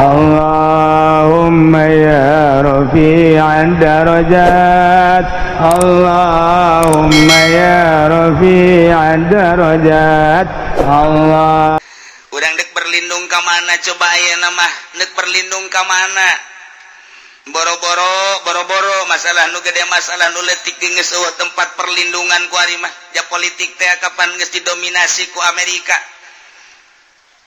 اللهم يا رفيع الدرجات، اللهم يا رفيع الدرجات، الله. Urang dek berlindung ka mana coba ayeuna mah? Dek berlindung ka mana? Boro-boro, boro-boro masalah nu gede, masalah nu leutik geus euweuh tempat perlindungan ku ari mah. Ja politik teh kapan geus didominasi ku Amerika,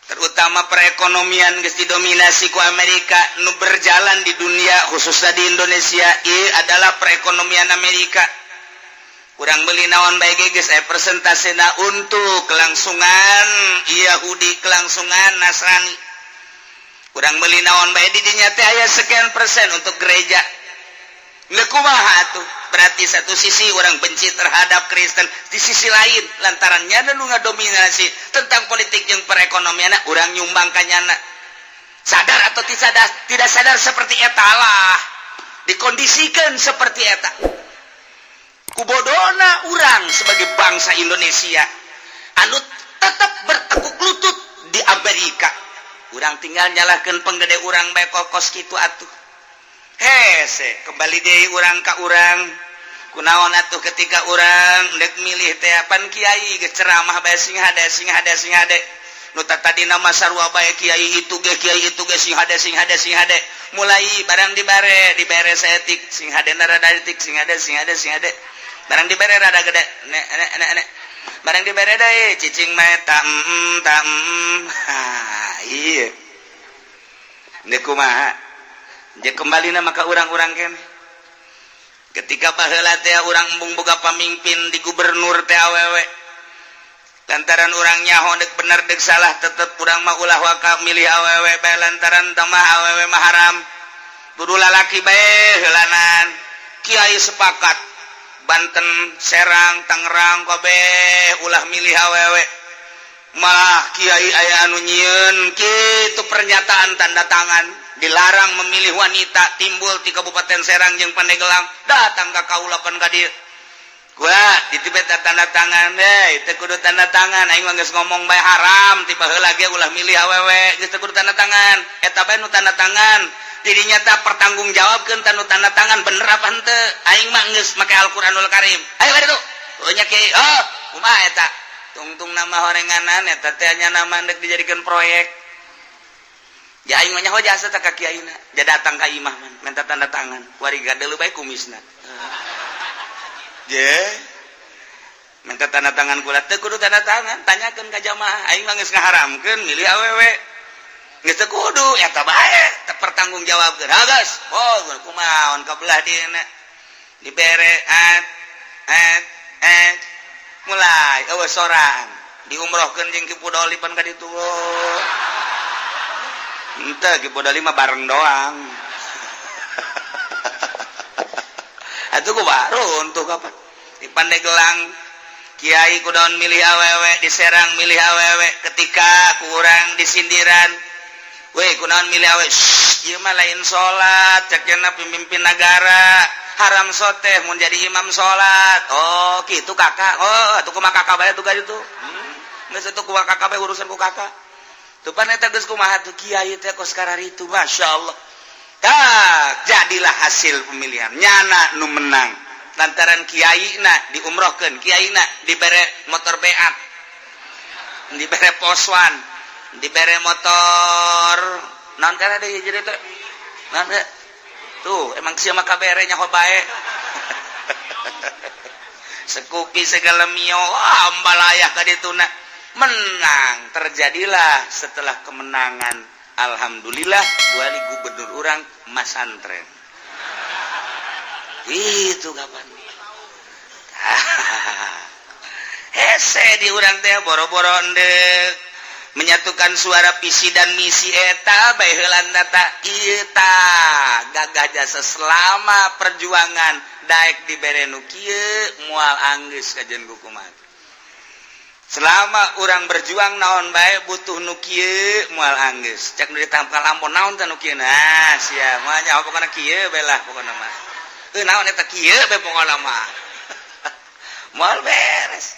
terutama perekonomian geus didominasi ku Amerika. Nu berjalan di dunia, khususnya di Indonesia, ieu adalah perekonomian Amerika. Kurang beli naon bae geus aya persentasena untuk kelangsungan Yahudi, kelangsungan Nasrani. Kurang beli naon bae di dinya teh aya sekian persen untuk gereja. Leuh, kumaha atuh? Berarti satu sisi orang benci terhadap Kristen, di sisi lain lantarannya nu ngadominasi tentang politik yang perekonomian, urang nyumbang ka nyana, sadar atau tidak sadar, tidak sadar seperti eta lah dikondisikan seperti eta. Kubodona urang sebagai bangsa Indonesia anu tetap bertekuk lutut di Amerika, urang tinggal nyalahkan penggede urang bae kos kitu atuh. Hese kembali deui urang ka urang. Kunaon atuh ketika urang dek milih teh, pan kiai geus ceramah bae sing hade, sing hade, sing hade. Nu tadi nama sarua bae, kiai itu ge, kiai itu ge, sing hade, sing hade, sing hade. Mulai barang dibere, dibere saeutik, sing hade rada detik, sing hade, sing hade, sing hade. Barang dibere rada gede, nek nek nek nek. Barang dibere deui cicing mah ta ta ha iya. Ndek kumaha? Je kembali nama ka urang-urang kene. Ketika baheula teh urang embung boga pamimpin di gubernur teh awewe. Lantaran urang nyaho dek bener dek salah, tetep urang mah ulah waka milih awewe bae, lantaran tamah awewe mah haram. Kudu lalaki bae heulanan. Kiai sepakat Banten, Serang, Tangerang kabeh ulah milih awewe. Malah kiai aya anu nyieun kitu pernyataan tanda tangan dilarang memilih wanita, timbul di Kabupaten Serang jeung Pandeglang. Datang ka kaula pan ka dieu. Gua ditibet tanda tangan deh, teu kudu tanda tangan, aing mah geus ngomong bae haram ti baheula ge ulah milih awewe, geus teu kudu tanda tangan. Eta bae nu tanda tangan. Jadi nyata pertanggungjawabkeun tanu tanda tangan, bener apa henteu? Aing mah geus make Al-Qur'anul Karim. Ayo ka ditu. Oh nya kiai, oh, kumaha eta? Tungtung nama horenganan eta teh nya nama ndek dijadikan proyek. Ya aing mah nyaho jasa teh ka kiaina. Ja datang ka imah man, minta tanda tangan. Wari gadeuleu bae kumisna. Je. Minta tanda tangan kula, teu kudu tanda tangan, tanyakeun ka jamaah. Aing mah geus ngaharamkeun milih awewe. Geus teu kudu eta bae, teu pertanggungjawabkeun. Ha geus. Oh, kumaha ka belah dieuna. Dibere at at at mulai eueuh sorang diumrohkeun jeung Ki Pudoli pan ka ditu. Henteu, Ki Pudoli mah bareng doang. Atuh ku baru untuk apa? Di Pandeglang kiai kudaon milih awewe, di Serang milih awewe, ketika kurang disindiran. Weh, kunaon milih awewe? Shh, ieu mah lain salat, cek pemimpin negara. Haram soteh mun jadi imam salat. Oh, gitu kakak. Oh, atuh kumaha kakak bae tuh itu. Geus atuh kumaha kakak bae, urusan ku kakak. Tuh pan eta geus kumaha tuh kiai teh kos kararitu, masyaallah. Tak jadilah hasil pemilihan nyana nu menang lantaran kiai na diumrohkeun, kiai na dibere motor beat, dibere poswan, dibere motor naon kana deui jadi teh naon teh tuh emang sia mah kabere nyaho bae, Scoopy segala, Mio. Wah, ambalayah ka dituna menang. Terjadilah setelah kemenangan, alhamdulillah wali gubernur urang masantren itu. Kapan hese di urang teh boro-boro endek menyatukan suara visi dan misi eta bae heulan data ieu tah gagah jasa selama perjuangan daek dibere nu kieu moal anggeus kajen kumaha. Selama urang berjuang naon bae butuh nu kieu moal anggeus. Cek nu ditampal ampun naon teh nu kieu, nah sia moal nyaho, pokona kieu bae lah, pokona mah heuh naon eta kieu bae, pokona mah moal beres.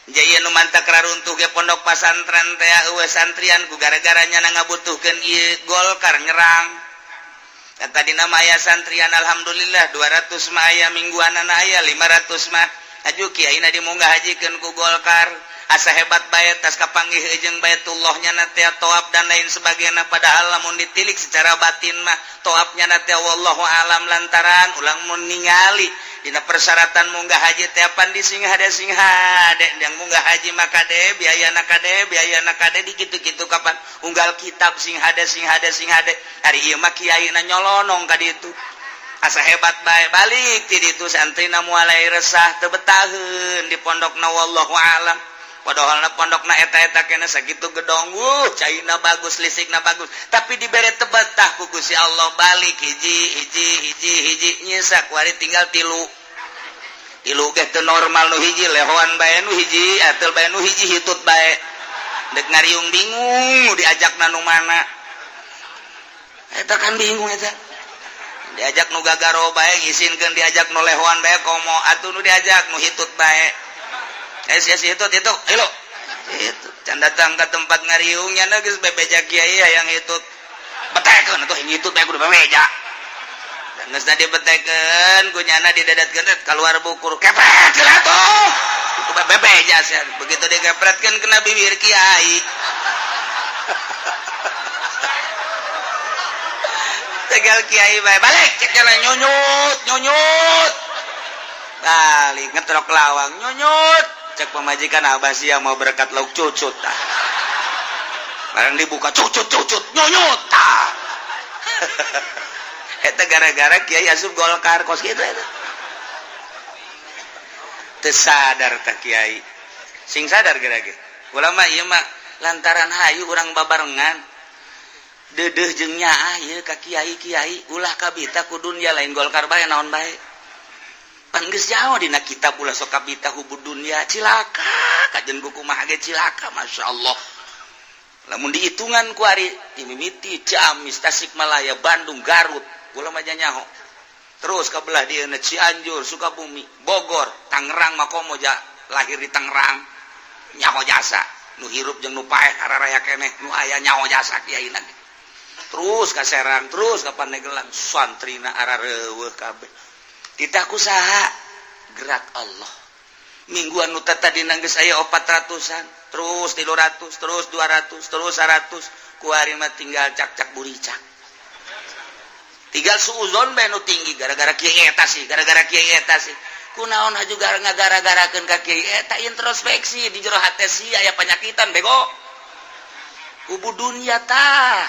Jaya nu mantak raruntuh ge pondok pasantren teh, eueuh santrian ku gara-gara nyana ngabutuhkeun ieu Golkar nyerang. Tadi nama aya santrian, alhamdulillah 200 mah aya, mingguan aya 500 mah. Aju kiai na dimunggah hajikeun ku Golkar, asa hebat bae, tas kapanggih jeung Baitullahnya na teh, toab dan lain sebagainya. Padahal lamun ditilik secara batin mah toabnya na teh wallahu alam, lantaran ulang mun ningali dina persyaratan munggah haji teh pan di sing hade, sing hade yang munggah haji mah kade biaya na, kade biaya na, kade di kitu-kitu. Kapan unggal kitab sing hade, sing hade, sing hade. Hari ieu mah kiai na nyolonong ka ditu, asa hebat bae. Balik ti ditu santrina mulai resah, teu betaheun di pondokna, wallahu alam. Padahal na pondokna eta-eta kena sakitu gedong, wuh, caina bagus, listrikna bagus, tapi dibere teu betah ku Gusti Allah. Balik hiji hiji hiji hiji nyisa kuari tinggal tilu. Tilu ge teu normal, nu hiji lehoan bae, nu hiji atel bae, nu hiji hitut bae, dek ngariung bingung diajak nu mana eta kan, bingung eta. Diajak nu gagaro bae ngisinkeun, diajak nu lehoan bae komo atuh, nu diajak nu hitut bae, eh sia si hitut itu hilo itu can datang ke tempat ngariungnya geus bebeja kiai hayang hitut, betekeun atuh hitut bae kudu bebeja. Dan geus tadi betekeun ku nyana didedatkeun, keluar bukur, kepret heula tuh itu bebeja sia. Begitu dikepretkeun kena bibir kiai. Tegal kiai bae, balik cek jalan, nyunyut nyunyut, balik ngetrok lawang, nyunyut. Cek pemajikan, "Abah sia mau berkat lauk cucut." Tah, barang dibuka, cucut cucut nyunyut. Tah, eta gara-gara kiai asup Golkar kos kitu. Eta teu sadar tah kiai, sing sadar gara-gara ulama ieu mah, lantaran hayu urang babarengan dedeh jeung nyaah ieu ka kiai-kiai, ulah kabita ku dunya, lain Golkar bae, naon bae. Pan geus jauh dina kitab, ulah sok kabita hubud dunya, cilaka kajen buku mah ge cilaka. Masya Allah, lamun dihitungan ku ari mimiti Ciamis, Tasikmalaya, Bandung, Garut, kula mah nyaho, terus ka belah dieu Cianjur, Sukabumi, Bogor, Tangerang, Makomo ja lahir di Tangerang, nyaho jasa nu hirup jeung nu paeh araraya keneh nu aya nyaho jasa kiai. Terus ka Serang, terus ka Pandeglang, santrina arareuweuh kabeh. Titah ku saha? Gerak Allah. Mingguan nu tadi geus aya 400-an, terus 300, terus 200, terus 100, kuari mah tinggal cak-cak buricak, tinggal suuzon bae nu tinggi, gara-gara kiai eta sih, gara-gara kiai eta sih. Kunaon haju ngagara-garakeun ka kiai eta? Introspeksi di jero hate sia aya panyakitan, bego, hubu dunya. Tah,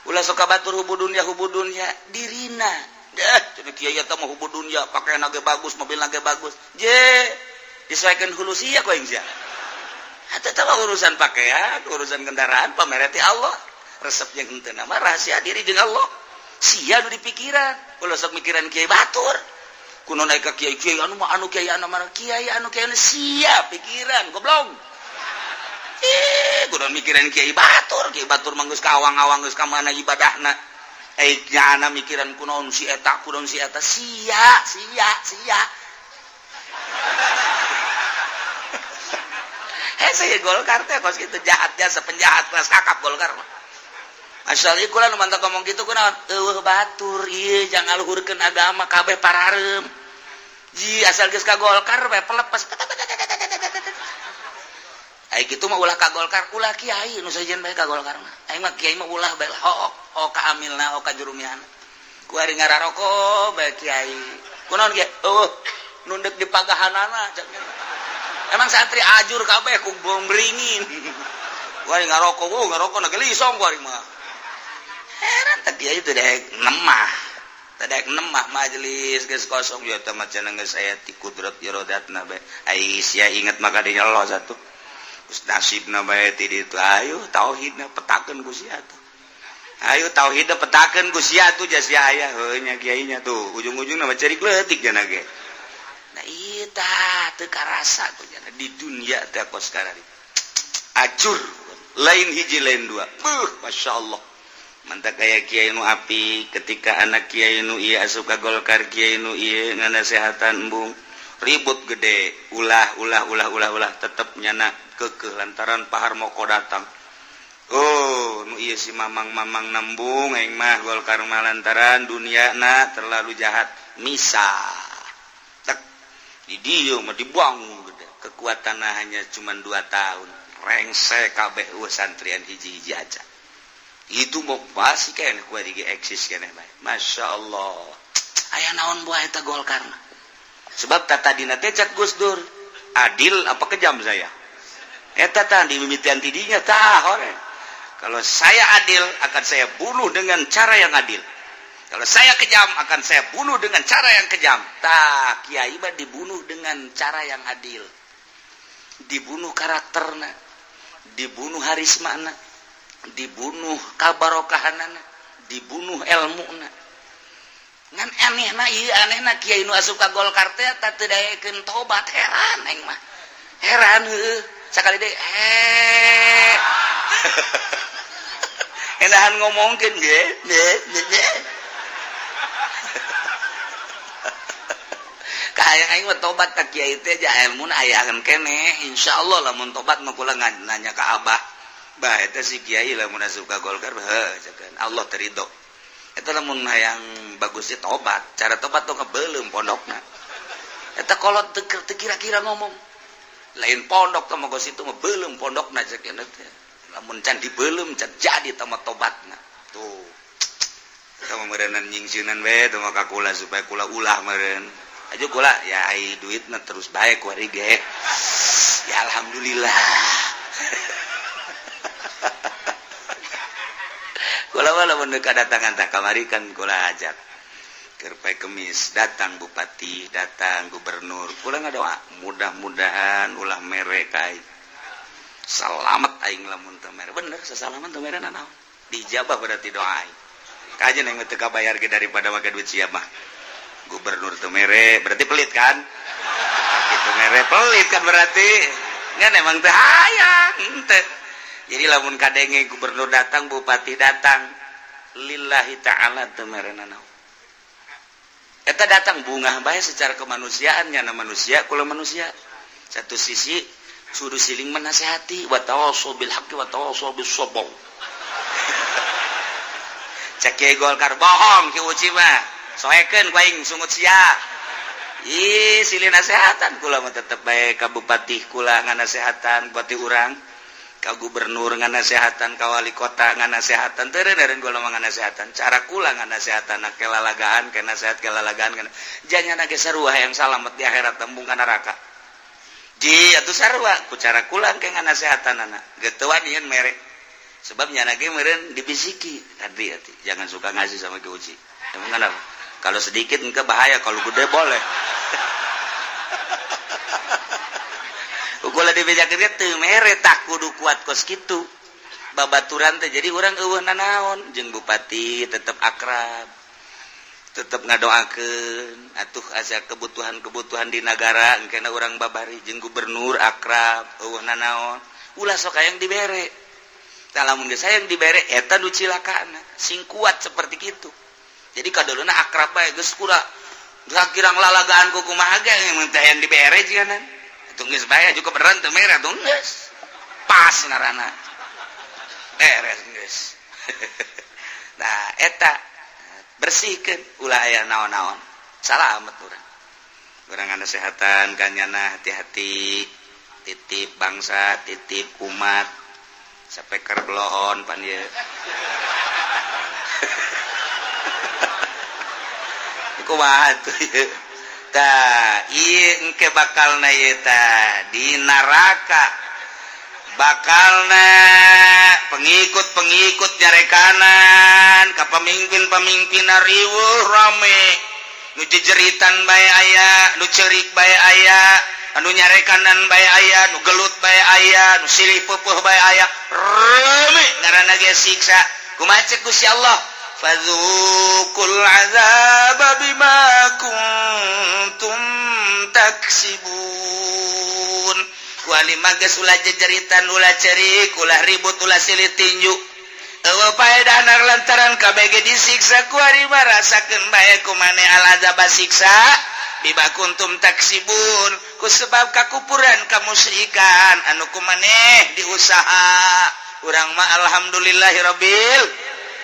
ulah sok batur hubu dunya, hubu dunya dirina deh. Cenah kiai eta mah hubu dunya, pakaian ge bagus, mobil ge bagus, je disesuaikan hulu sia ku aing sia. Eta teh urusan pakaian, urusan kendaraan, pamere ti Allah. Resep jeung henteu mah rahasia diri jeung Allah. Sia nu dipikiran, ulah sok mikiran kiai batur. Kuno naik ka kiai, kiai anu mah anu, kiai anu mah kiai anu, kiai anu, sia pikiran goblok. Eh, kudu mikiran kiai batur, kiai batur mah geus ka awang-awang, geus ka mana ibadahna. Eh, nyana mikiran kunaon si eta, kunaon si eta, sia, sia, sia. Eh, saya Golkar teh kos kitu, jahat jasa, penjahat kelas kakap Golkar mah. Asal ieu kula nu mantap ngomong kitu kunaon? Eueuh batur ieu jangan ngaluhurkeun agama, kabeh pararem. Ji asal geus ka Golkar bae pelepas. Ai kitu mah ulah ka Golkar, ulah kiai nu sejen bae ka Golkar mah. Aing mah kiai mah ulah bae, hook, hook ka amilna, hook ka jurumiana. Ku ari ngararoko bae kiai. Kunaon kiai? Eueuh nundek di pagahanana. Emang santri ajur kabeh ku bom beringin. Ku ari ngarokok, oh ngarokok na gelisong ku ari mah. Heran teh kiai teh daek nemah. Teh daek nemah majelis geus kosong ya teh mah cenah geus aya ti kudrat iradatna bae. Ai sia inget maka dinya Allah satu. Geus nasibna bae ti ditu, ayo tauhidna petakeun ku sia tuh. Ayo tauhidna petakeun ku sia tuh, jas sia aya heuh nya kiainya tuh ujung-ujungna mah cerik leutik cenah ge. Nah iya tah teu karasa ku cenah di dunia teh kos karari. Acur lain hiji lain dua. Beuh, Masya Allah. Mantap kayak kiai nu api ketika anak kiai nu ieu asup ka Golkar, kiai nu ieu nganasehatan embung. Ribut gede, ulah ulah ulah ulah ulah, tetep nyana kekeh lantaran Pak Harmoko datang. Oh, nu ieu si mamang-mamang nembung aing mah Golkar mah lantaran dunia na terlalu jahat. Misah tek di dieu mah dibuang gede. Kekuatan hanya cuma 2 tahun, rengse kabeh, euweuh santrian hiji-hiji aja. Itu mau pasti kayaknya kuat di eksis keneh bae. Masya Allah, aya naon buah eta Golkar mah. Sebab tata dina teh cak Gus Dur, adil apa kejam saya? Eta tah di mimitian tidinya tah hore. Kalau saya adil, akan saya bunuh dengan cara yang adil. Kalau saya kejam, akan saya bunuh dengan cara yang kejam. Tah, kiai mah dibunuh dengan cara yang adil. Dibunuh karakterna, dibunuh harismana, dibunuh kabarokahanana, dibunuh ilmuna. Ngan anehna ieu, anehna kiai nu asup ka Golkar teh tah teu daekeun tobat, heran aing mah. Heran heueuh. Sakali deui eh enahan ngomongkeun ge ge ge. Kahayang aing mah tobat ka kiai teh ja ilmuna ayakeun keneh. Insyaallah lamun tobat mah kula nanya ka Abah. Bah, eta si kiai lamun asup ka Golkar heuh cekan Allah terido. Eta lamun hayang bagusnya tobat, cara tobat tuh ngebelum pondokna. Eta kolot teu kira-kira ngomong. Lain pondok teh mah itu mah belum pondokna cek teh. Lamun can dibelum can jadi teh mah tobatna. Tuh. Eta mah meureunnan nyingsieunan we teh mah ka kula supaya kula ulah meureun. Aja kula ya ai duitna terus bae ku ari ge. Ya alhamdulillah. Kula mah lamun kadatangan tah kamari kan kula ajak. Keur poe Kemis datang bupati, datang gubernur. Kula ngadoa mudah-mudahan ulah mere ka aing. Salamet aing lamun teu mere. Bener sasalaman teu mere nanaon. Dijabah berarti doa aing. Kajen aing mah teu kabayar ge daripada make duit sia mah. Gubernur teu mere berarti pelit kan? Kitu mere pelit kan berarti. Ngan emang teu hayang henteu. Jadi lamun kadenge gubernur datang, bupati datang, lillahi ta'ala teu mere nanaon. Eta datang bungah bae secara kemanusiaan, nyana manusia kula manusia. Satu sisi suruh siling menasehati, wa tawassaw bil haqqi wa tawassaw bis sabr. Cek Kiai Golkar bohong Ki Uci mah. Soekeun ku aing sungut sia. Ih, silih nasehatan kula mah tetep bae ka bupati kula nganasehatan bupati urang, ka gubernur nganasehatan, ka wali kota nganasehatan, teu eureun kula mah nganasehatan. Cara kula nganasehatan kelalagaan, ke nasehat kelalagaan kana. Janyana ge sarua hayang salamet di akhirat tembung ka neraka. Ji atuh sarua ku cara kula ke nganasehatanana. Geutuan yeun mere. Sebab nyana ge meureun dibisiki tadi atuh jangan suka ngasih sama Ki Uci. Emang kenapa? Kalau sedikit engke bahaya, kalau gede boleh. Kula dibejakeun ge teu mere tak kudu kuat kos kitu. Babaturan teh jadi urang eueuh nanaon jeung bupati tetep akrab. Tetep ngadoakeun atuh asa kebutuhan-kebutuhan di nagara engkena urang babari jeung gubernur akrab eueuh nanaon. Ulah sok hayang dibere. Tah lamun geus hayang dibere eta nu cilakana, sing kuat seperti kitu. Jadi kadoluna akrab bae geus kura kirang lalagaan ku kumaha ge mun teh hayang dibere jigana. Atuh geus bae cukup beneran teu mere atuh geus. Pas ngaranna. Beres geus. Nah eta bersihkeun ulah aya naon-naon. Salamet urang. Urang nganasehatan ka nyana hati-hati, titip bangsa, titip umat. Sapeker belohon pan ieu. Kumaha tuh ieu? Tah, ieu engke bakalna ieu tah di neraka. Bakalna pengikut-pengikut nyarekanan ka pemimpin-pemimpinna riweuh rame. Nu jejeritan bae aya, nu ceurik bae aya, anu nyarekanan bae aya, nu gelut bae aya, nu silih peupeut bae aya. Rame ngaranna ge siksa. Kumaha cek Gusti Allah? Fadzuqul azaba bima kuntum taksibun. Kuali mah geus ulah jejeritan, ulah cerik, ulah ribut, ulah silih tinju. Eueuh paedahna lantaran kabeh ge disiksa kuari mah rasakeun bae ku maneh al azaba siksa Bima kuntum taksibun, ku sebab kakupuran, kamusyrikan anu ku maneh diusaha. Urang mah alhamdulillahirabbil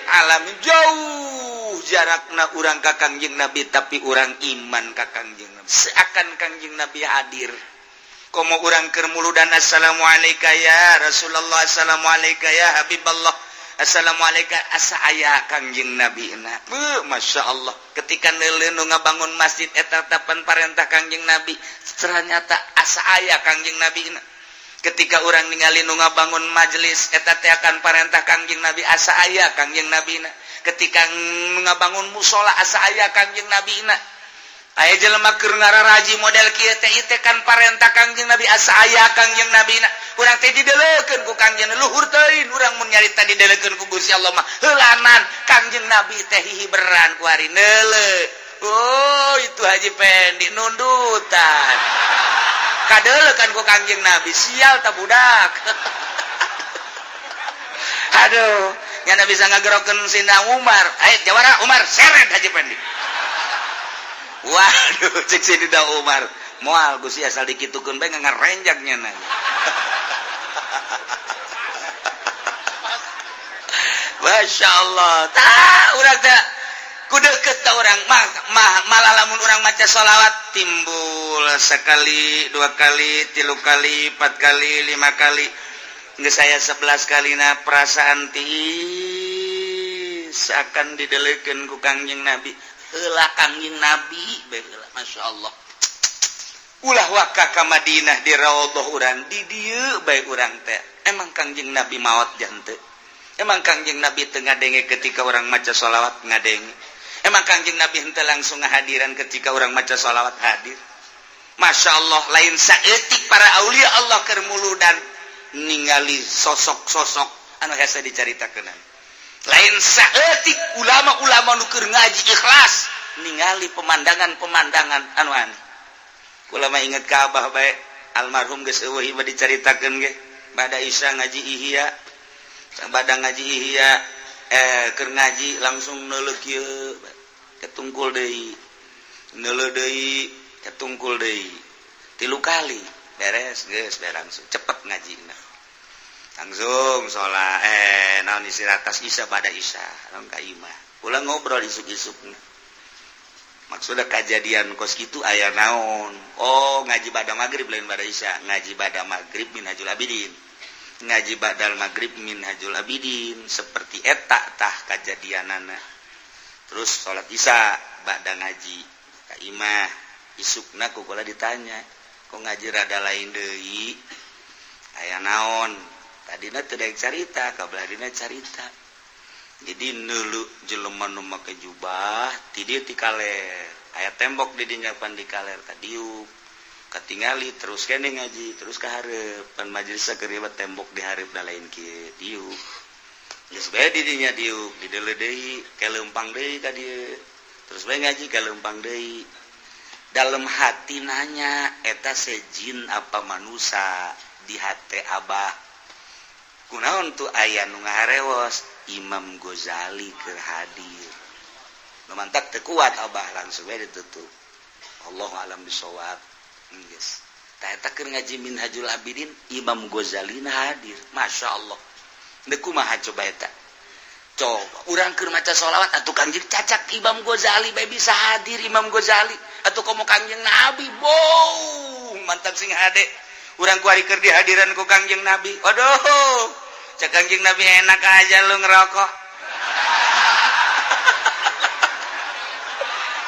alamin, jauh jarakna urang ka Kangjeng Nabi, tapi urang iman ka Kangjeng Nabi, seakan Kangjeng Nabi hadir. Komo urang keur muludan, "Assalamualaikum ya Rasulullah, assalamualaikum ya Habiballah, assalamualaikum," asa aya Kangjeng Nabi na. Masya Allah, ketika neuleuh nu ngabangun masjid eta tapan parentah Kangjeng Nabi, ternyata asa aya Kangjeng Nabi na. Ketika urang ningali nu ngabangun majelis eta teh akan parentah Kangjeng Nabi, asa aya Kangjeng Nabi na. Ketika ngabangun musola, asa aya Kangjeng Nabi na. Aya jelema keur ngararaji model kieu teh, ieu teh kan parentah Kangjeng Nabi, asa aya Kangjeng Nabi na. Urang teh didelekeun ku Kangjeng, luhur teuing urang mun nyarita didelekeun ku Gusti Allah mah. Heulanan Kangjeng Nabi teh hihiberan ku hari neuleuh. Oh, itu Haji Pendi nundutan. Kadelekan ku Kangjeng Nabi, sial tak budak. Aduh, nyana bisa ngagerokeun Sina Umar. Ayo jawara Umar, seret Haji Pendi. Waduh, cek Sayyidina Umar. Moal Gusti, asal dikitukeun bae ngarenjak nyana. Masya Allah, tah urang teh ku deket tah urang mah, mah malah lamun urang maca sholawat timbul sekali, dua kali, tilu kali, empat kali, lima kali. Nggak saya 11 kali na perasaan tiis akan didelekeun ku Kangjeng Nabi. Heula Kangjeng Nabi bae heula, Masya Allah. Ulah waka ka Madinah di raudhah urang, di dieu bae urang teh. Emang Kangjeng Nabi maot jante? Emang Kangjeng Nabi teu ngadenge ketika orang maca sholawat? Ngadenge. Emang Kangjeng Nabi henteu langsung ngahadiran ketika orang maca sholawat? Hadir. Masya Allah, lain saeutik para aulia Allah keur muludan ningali sosok-sosok anu hese dicaritakeun. Lain saeutik ulama-ulama nu keur ngaji ikhlas ningali pemandangan-pemandangan anu aneh. Kula mah inget ka abah bae, almarhum geus euweuh ieu dicaritakeun ge. Bada Isya ngaji Ihya, bada ngaji Ihya, keur ngaji langsung neuleuh kieu, ketungkul deui, neuleuh deui, ketungkul deui, tilu kali beres, geus beres, langsung cepet ngajina, langsung sholat, naon, istirahat tas Isya. Pada Isya naon ka imah, ulah ngobrol isuk-isuk. Maksudnya kejadian kos gitu aya naon? Oh, ngaji pada maghrib, lain pada Isya, ngaji pada maghrib Minhajul Abidin, ngaji badal maghrib Minhajul Abidin seperti eta tah kejadianana. Terus sholat Isya, bada ngaji ka imah, isukna ku kula ditanya, "Kok ngaji rada lain deui, aya naon?" Tadina teu daek carita, kabelah dina carita. Jadi neuleuh jelema nu make jubah ti dieu ti kaler, aya tembok di dinya pan di kaler tadiuk katingali. Terus kene ngaji terus ka hareup pan majelis keur tembok di hareup da lain kieu, diuk geus bae di dinya, diuk dideuleu deui, kelempang deui ka dieu, terus bae ngaji kelempang deui. Dalam hati nanya, eta sejin apa manusia? Di hati abah, kunaon tuh aya nu ngaharewos? Imam Ghazali keur hadir. Nu mantak teu kuat abah, langsung we ditutup. Allahu alam bisawab. Geus tah eta keur ngaji Minhajul Abidin, Imam Ghazali na hadir. Masya Allah. Deuk kumaha coba eta? Coba urang keur maca sholawat atuh Kangjeng cacak Imam Ghazali bae bisa hadir Imam Ghazali, atuh komo Kangjeng Nabi. Bow, mantap, sing hade urang kuari keur dihadiran ku Kangjeng Nabi. Waduh, cek Kangjeng Nabi, "Enak aja lu ngerokok."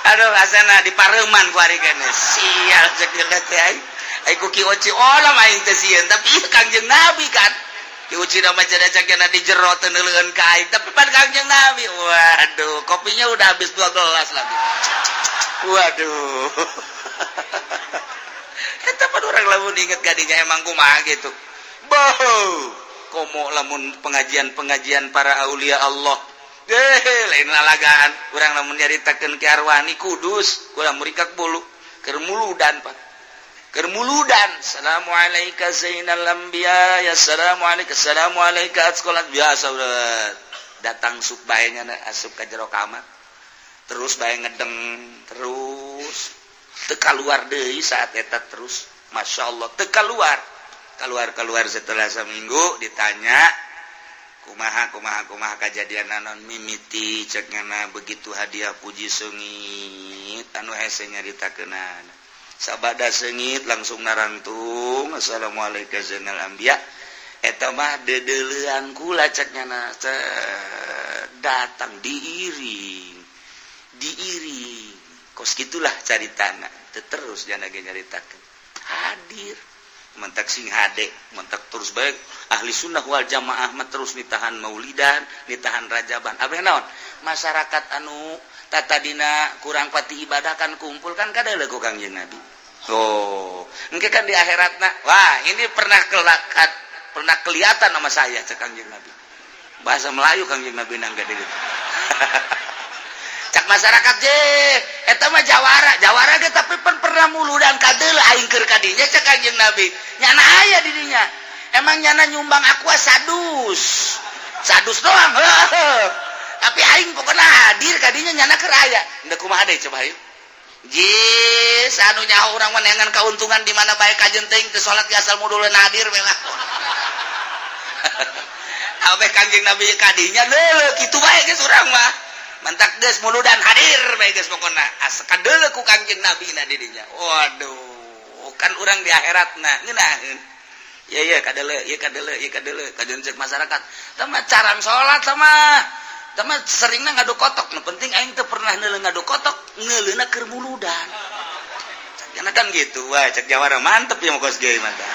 Aduh, asana di pareman kuari kene. Sial, cek teh aing. Ai ku Ki Oci olah aing teh sieun, tapi ieu Kangjeng Nabi kan. Ki Oci mah cenah cakena di jero teu neuleueun ka aing, tapi pan Kangjeng Nabi. Waduh, kopinya udah habis dua gelas lagi. Waduh. Eta pan urang lamun inget gadinya emang kumaha gitu. Boh, komo lamun pengajian-pengajian para aulia Allah. Lain lalagaan. Urang lamun nyaritakeun Ki Arwani Kudus, kurang murikak bulu, keur muludan pak. Keur muludan. Assalamualaikum zainal anbiya, ya assalamualaikum, assalamualaikum sekolah biasa udah datang sup bae nya asup ka jero kamar. Terus bae ngedeng terus. Teu kaluar deui saat eta terus. Masya Allah, teu kaluar. Keluar keluar setelah seminggu, ditanya, "Kumaha, kumaha, kumaha kejadian naon mimiti?" Cek nyana, "Begitu hadiah puji seungit anu hese nyaritakeunana. Sabada seungit langsung narantung, 'Assalamualaikum Zainal Anbiya.' Eta mah deudeulean kula,' cek nyana, datang diiring diiring." Kos gitulah caritana. Terus jangan ge nyaritakeun hadir, mentak sing hade, mentak terus baik. Ahli sunnah wal jamaah mah terus nitahan maulidan, nitahan rajaban. Apa naon, masyarakat anu tatadina kurang pati ibadah kan kumpul kan kada ku Kangjeng Nabi. Oh, engke kan di akhiratna, "Wah, ini pernah kelakat, pernah kelihatan sama saya," cek Kangjeng Nabi. Bahasa Melayu Kangjeng Nabi nangga gitu. Cak masyarakat je, "Eta mah jawara, jawara ge tapi pan pernah muludan kadeuleu aing keur kadinya," cek Kangjeng Nabi. "Nyana aya di dinya. Emang nyana nyumbang aku sadus sadus doang, tapi aing pokoknya hadir kadinya, nyana keur aya." Ndek kumaha deui coba ayo? Jis anu nyaho urang mah neangan keuntungan di mana bae, kajen teuing teu salat ge asal mudulun hadir we lah. Abeh Kangjeng Nabi kadinya leuleuk kitu bae geus urang mah. Mantak geus muludan hadir bae geus pokona. Asa kadeuleu ku Kangjeng Nabi na di dinya. Waduh, kan urang di akhiratna ngeunaheun. Ya ya kadeuleu, ieu kadeuleu, ieu kadeuleu, kajen cek masyarakat. Tama carang salat sama sama seringna ngadu kotok. Nu penting aing teu pernah neuleuh ngadu kotok, neuleuna keur muludan. Karena kan gitu, wah, cek jawara mantep ya kos ge mantap.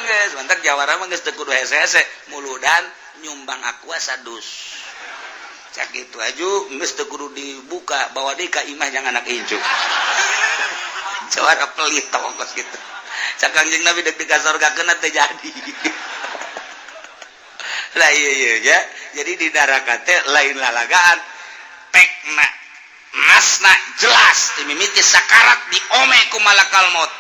Geus, mantap jawara mah geus teu kudu hese-hese, muludan nyumbang aqua sadus. Cak gitu aju geus teu kudu dibuka, bawa deui ka imah jangan anak incu. Jawara pelit tong kos gitu. Cak Kangjeng Nabi deg ka sorga keuna teu jadi. Lah iya ya. Jadi di neraka teh lain lalagaan. Tekna nasna jelas mimiti sakarat diome ku malakal maut.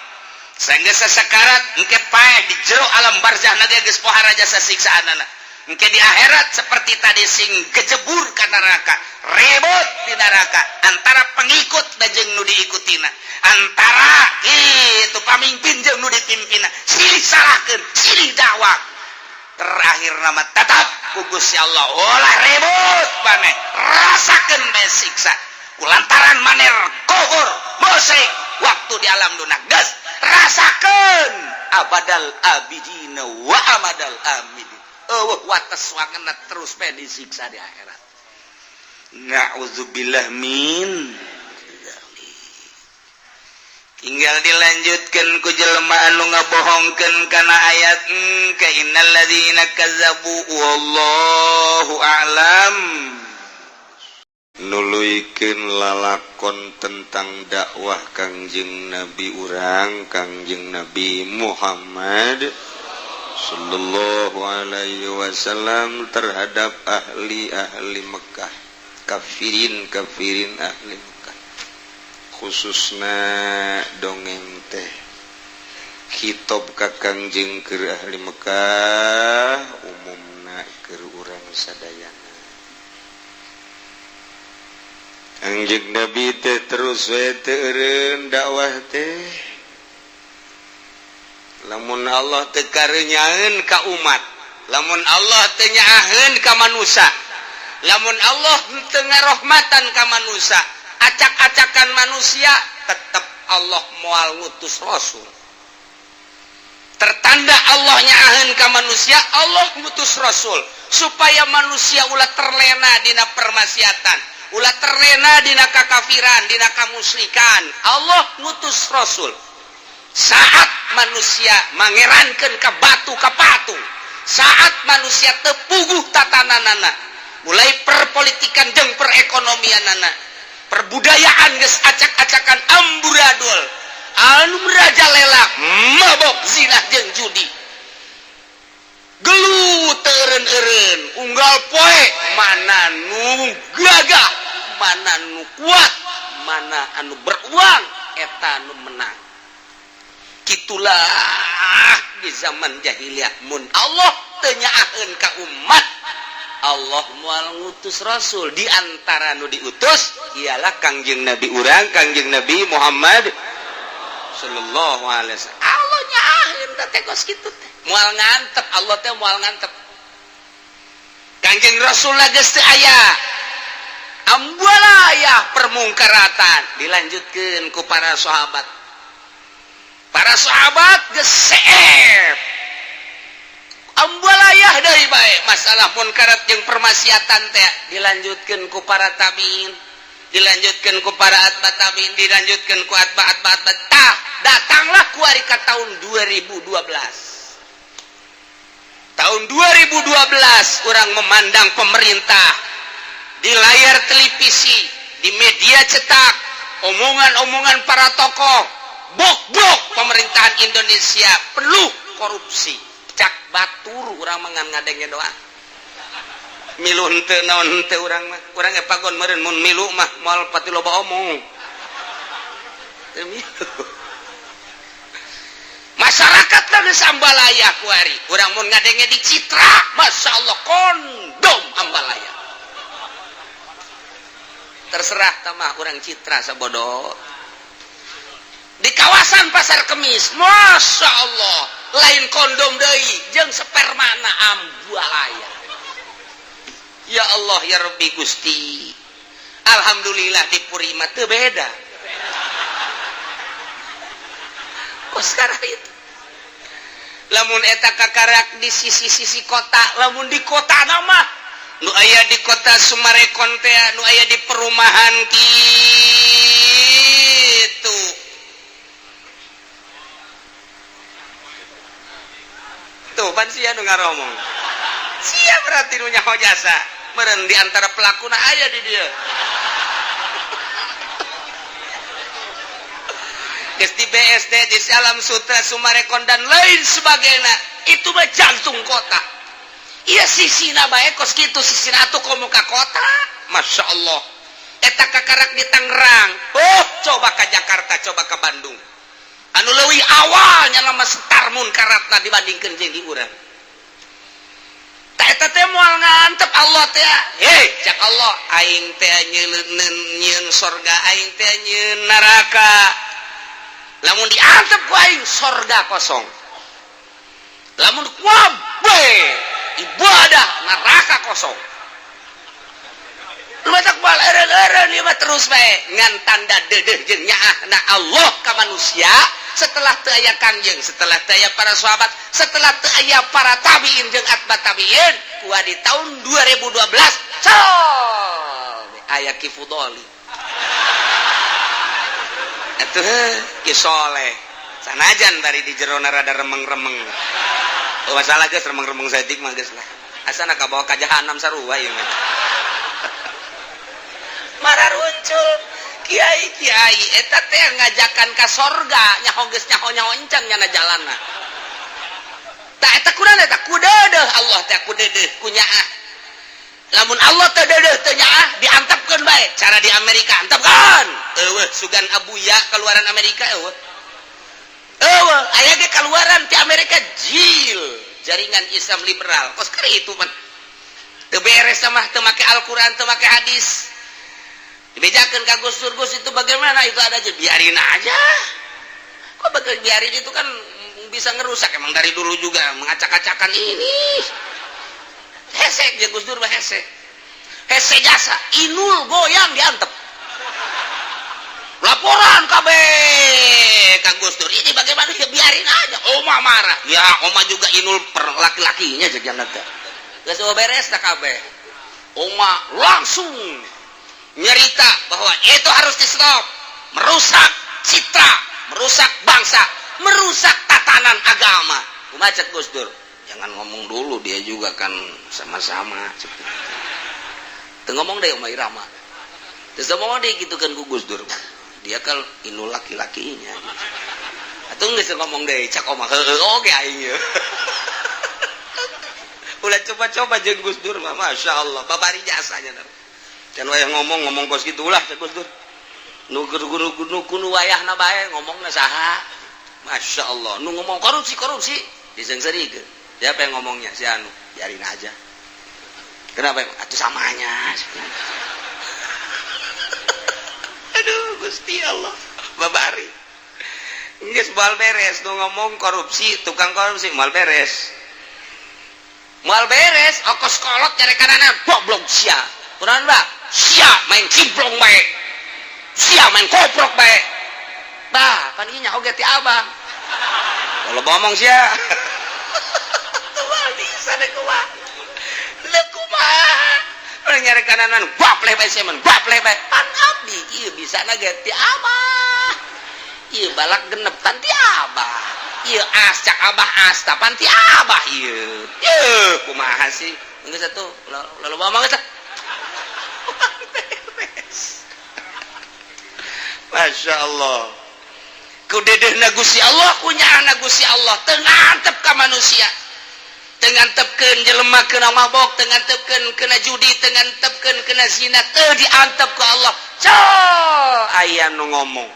Sehingga sesakarat engke pae di jero alam barzah na geus pohara jasa siksaanana. Engke di akhirat seperti tadi sing gejebur ka neraka, ribut di neraka antara pengikut dan jeung nu diikutina, antara itu pamimpin jeung nu dipimpina, silih salahkeun, silih dakwah. Terakhir nama tetap ku Gusti Allah, "Ulah ribut maneh, rasakeun bae siksa kulantaran maneh kufur musyrik waktu di alam dunia. Geus rasakeun abadal abidina wa amadal amidin." Eueuh wates wangena, terus bae disiksa di akhirat. Na'udzubillah min. Tinggal dilanjutkan ku jelema anu ngabohongkeun kana ayat ka innal ladzina kazzabu, wallahu a'lam. Nuluykeun lalakon tentang dakwah Kangjeng Nabi urang, Kangjeng Nabi Muhammad Sallallahu Alaihi Wasallam terhadap ahli-ahli Mekkah, kafirin kafirin ahli Mekkah, khususna dongeng teh khitob ka Kangjeng keur ahli Mekkah, umumna keur urang sadayana. Kangjeng Nabi teh terus we teu eureun dakwah teh. Lamun Allah teu karenyaeun ka umat, lamun Allah teu nyaaheun ka manusia, lamun Allah teu ngarohmatan ka manusia, acak-acakan manusia, tetap Allah moal ngutus rasul. Tertanda Allah nyaaheun ka manusia, Allah ngutus rasul supaya manusia ulah terlena dina permaksiatan, ulah terlena dina kakafiran, dina kamusyrikan. Allah ngutus rasul saat manusia mangerankeun ka batu, ka patung, saat manusia tepuguh tatananana, mulai perpolitikan jeung perekonomianana, perbudayaan geus acak-acakan, amburadul, anu merajalela mabok, zina jeung judi, gelut teu eureun-eureun, unggal poe mana nu gagah, mana nu kuat, mana anu beruang, eta nu menang. Gitulah di zaman jahiliyah. Mun Allah teu nyaaheun ka umat, Allah moal ngutus rasul. Di antara nu diutus ialah Kangjeng Nabi urang, Kangjeng Nabi Muhammad. Sallallahu alaihi wasallam. Allah nyaahin teh kos kitu teh. Moal ngantep Allah teh, moal ngantep. Kangjeng Rasul geus teu aya. Ambualayah permungkaratan dilanjutkeun ku para sahabat. Para sahabat geus seep. Ambualayah deui bae masalah munkarat jeung permaksiatan teh dilanjutkeun ku para tabiin, dilanjutkeun ku para atba tabiin, dilanjutkeun ku atba atba atba. Tah, datanglah kuari ka tahun 2012. Tahun 2012 orang memandang pemerintah di layar televisi, di media cetak, omongan-omongan para tokoh, bok-bok pemerintahan Indonesia penuh korupsi. Cak batur urang mah ngan ngadenge doa. Milu henteu naon henteu urang mah. Urang ge pagon meureun mun milu mah moal pati loba omong. Teu milu. Masyarakat lah geus ambalaya kuari. Urang mun ngadenge di Citra, Masya Allah kondom ambalaya. Terserah tamah urang Citra sabodo. Di kawasan Pasar Kemis, Masya Allah, lain kondom deui jeung spermana ambalaya. Ya Allah ya Rabbi Gusti. Alhamdulillah di Puri mah teu beda. Kok sekarang itu? Lamun eta kakarak di sisi-sisi kota, lamun di kota nama nu aya di kota Sumarekon teh, nu aya di perumahan kitu. Tuh pan sia nu ngaromong. Sia berarti nu nyaho jasa. Meureun di antara pelakuna aya di dieu. Geus di BSD, di Alam Sutra, Sumarekon dan lain sebagainya. Itu mah jantung kota. Iya sisina bae kos kitu, sisina atuh komo ka kota. Masya Allah. Eta kakarak di Tangerang. Oh, coba ka Jakarta, coba ka Bandung. Anu leuwih awalnya nama setar munkaratna dibandingkeun jeung di urang. Ta eta teh moal ngantep Allah teh. Hei, cak Allah, aing teh nyieun sorga, aing teh nyieun neraka. Lamun diantep ku aing sorga kosong. Lamun kabeh ibadah neraka kosong. Lu matak bal eureun-eureun ieu mah terus bae ngan tanda deudeuh jeung nyaahna Allah ka manusia setelah teu aya Kangjeng, setelah teu aya para sahabat, setelah teu aya para tabiin jeung atba tabiin, kuah di tahun 2012 sol aya Ki Fudoli. Atuh Ki Soleh. Sanajan bari di jerona rada remeng-remeng. Oh, masalah geus remeng-remeng saeutik mah geus lah. Asana kabawa ka jahanam sarua ieu mah. Mararuncul kiai-kiai eta teh ngajakan ka sorga nyaho geus nyaho-nyaho encan nyana jalanna. Tah eta kurang eta kudeudeuh Allah teh kudeudeuh ku nyaah. Lamun Allah teh deudeuh teu nyaah diantepkeun bae cara di Amerika antepkeun. Eueuh sugan Abuya keluaran Amerika eueuh. Eueuh aya ge keluaran ti Amerika JIL, jaringan Islam liberal. Kos keur itu mah teu beres mah teu make Al-Qur'an teu make hadis. Dibejakeun ka Gus Dur, Gus itu bagaimana itu ada aja biarin aja. Kok bakal biarin itu kan bisa ngerusak emang dari dulu juga mengacak-acakan ini. Hesek ya Gus Dur mah hese. Hese jasa, inul goyang diantep. Laporan kabeh ka Gus Dur, ini bagaimana ya biarin aja. Oma marah. Ya oma juga inul per laki-lakinya jeung jangan teh. Geus beres tah kabeh. Oma langsung nyerita bahwa itu harus di stop, merusak citra, merusak bangsa, merusak tatanan agama. Kumaha cek Gus Dur? Jangan ngomong dulu, dia juga kan sama-sama. Teu ngomong deh Oma Irama. Terus ngomong deh gitu kan ku Gus Dur. Dia kan inul laki-lakinya. Atuh geus ngomong deh cak Oma heueuh oge aing ieu. Ulah coba-coba jeung Gus Dur mah, Masya Allah, babari jasanya. Can wayah ngomong-ngomong kos kitu ulah cek Gus Dur. Nu nu wayahna bae ngomongna saha? Masya Allah, nu ngomong korupsi-korupsi diseungseurikeun. Siapa yang ngomongnya? Si anu, biarin aja. Kenapa? Atuh samanya. Aduh, Gusti Allah, babari. Geus moal beres nu ngomong korupsi, tukang korupsi moal beres. Moal beres, okos kolot nyarekanana, goblok sia. Kunaon ba? Sia main cimplong bae. Sia main koprok bae. Bah, pan ieu nya oge ti abah. Kalau ngomong sia. Tuh bisa deh kumaha. Leuh kumaha? Urang nyarekananan gapleh bae sia mah, gapleh bae. Pan abdi ieu bisa na ge ti abah. Ieu balak genep pan ti abah. Ieu as cak abah as pan ti abah ieu. Yeuh, kumaha sih? Geus atuh, lalu ngomong geus. Beres. Masya Allah. Ku dedehna Gusti Allah, ku nyaahna Gusti Allah, teu ngantep ka manusia. Teu ngantepkeun jelema kena mabok, teu ngantepkeun kena judi, teu ngantepkeun kena zina, teu diantep ku Allah. Col aya nu ngomong.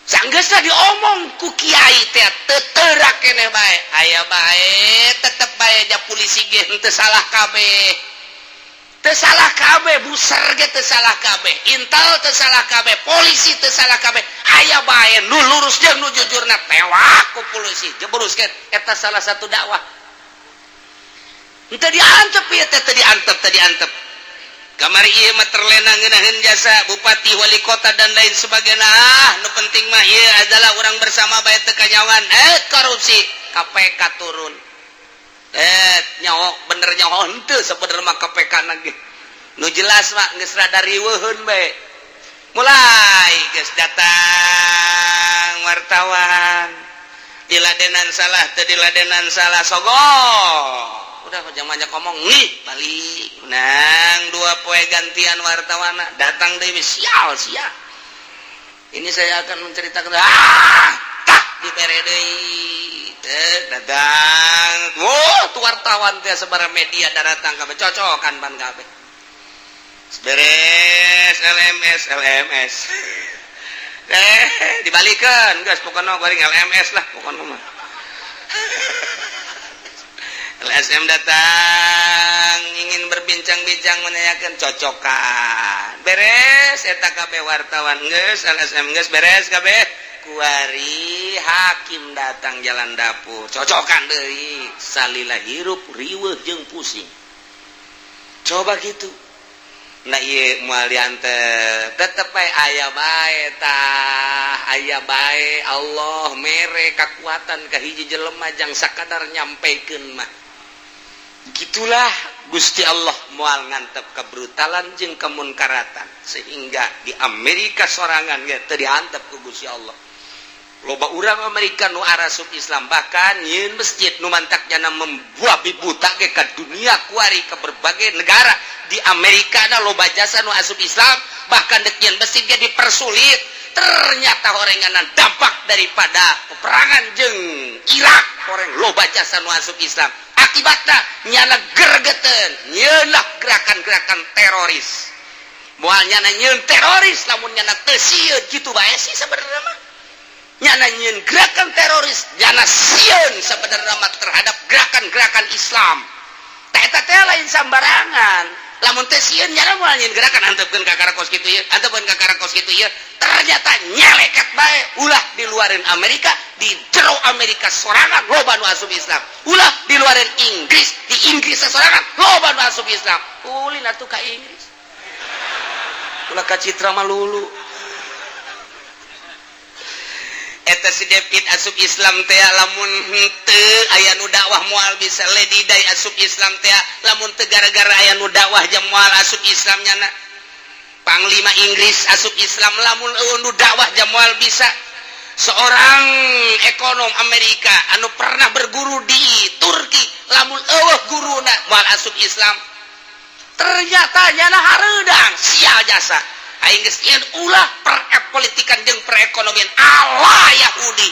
Sanggeusna diomong ku kiai teh teu teurak keneh bae. Aya bae tetep bae ja polisi ge henteu salah kabeh. Teu salah kabeh, buser ge teu salah kabeh, intel teu salah kabeh, polisi teu salah kabeh. Aya bae nu lurus jeung nu jujurna tewak ku polisi. Jebruskeun eta salah satu dakwah. Henteu diantep ieu teh, teu diantep, teu diantep. Kamari ieu mah terlena ngeunaheun jasa bupati, wali kota dan lain sebagainya. Ah, nu penting mah ieu adalah urang bersama bae teu kanyawan. Eh, korupsi KPK turun. Eh, nyaho bener nyaho henteu sabenerna mah KPK na ge. Nu jelas mah geus rada riweuheun bae. Mulai geus datang wartawan. Diladenan salah teu diladenan salah sogok. Udah jangan banyak ngomong nih, balik. Nang 2 poe gantian wartawan datang deui, sial sial. Ini saya akan menceritakan, ah tah dibere deui. Teu datang. Wah, tuh wartawan teh sabaraha media datang kabeh, cocokan ban kabeh. Beres LMS LMS. Eh, dibalikan geus pokokna balik LMS lah pokokna mah. LSM datang ingin berbincang-bincang, menanyakan, cocokan. Beres eta kabeh wartawan geus, LSM geus beres kabeh. Kuari hakim datang jalan dapur, cocokan deui. Salila hirup riweuh jeung pusing. Coba gitu. Nah, ieu moal diantep, tetep bae aya bae tah, aya bae Allah mere kekuatan ka hiji jelema jang sakadar nyampekeun mah. Gitulah Gusti Allah moal ngantep kebrutalan jeung kemunkaratan sehingga di Amerika sorangan ge teu diantep ku Gusti Allah. Loba urang Amerika nu arasup Islam, bahkan nyieun masjid nu mantak jana membuat buta ge ka dunia kuari, ke berbagai negara di Amerika na loba jasa nu asup Islam, bahkan dek nyieun masjid ge dipersulit. Ternyata horenganan dampak daripada peperangan jeung Irak, horeng loba jasa nu asup Islam. Akibatna nyana gergeten nyeunah gerakan-gerakan teroris. Moal nyana nyieun teroris lamun nyana teu sieun, kitu bae sih sebenarnya mah. Nyana nyieun gerakan teroris, nyana sieun sebenarnya mah terhadap gerakan-gerakan Islam. Tah, eta teh lain sambarangan. Lamun teu sieun nyana moal nyieun gerakan antepkeun ka kos kitu ieu, antepkeun ka kos kitu ieu. Ternyata nyeleket bae. Ulah diluarin Amerika, di jero Amerika sorangan loba nu asup Islam. Ulah diluarin Inggris, di Inggris sorangan loba nu asup Islam. Ulin atuh ka Inggris, ulah ka Citra malulu. Eta si David asup Islam teh lamun henteu aya nu dakwah moal bisa. Lady Di asup Islam teh lamun teu gara-gara aya nu dakwah jam moal asup Islam nyana. Panglima Inggris asup Islam lamun euweuh nu dakwah jam moal bisa. Seorang ekonom Amerika anu pernah berguru di Turki lamun euweuh guruna moal asup Islam. Ternyata nyana hareudang sial jasa. Aing geus ulah perpolitikan jeung perekonomian ala Yahudi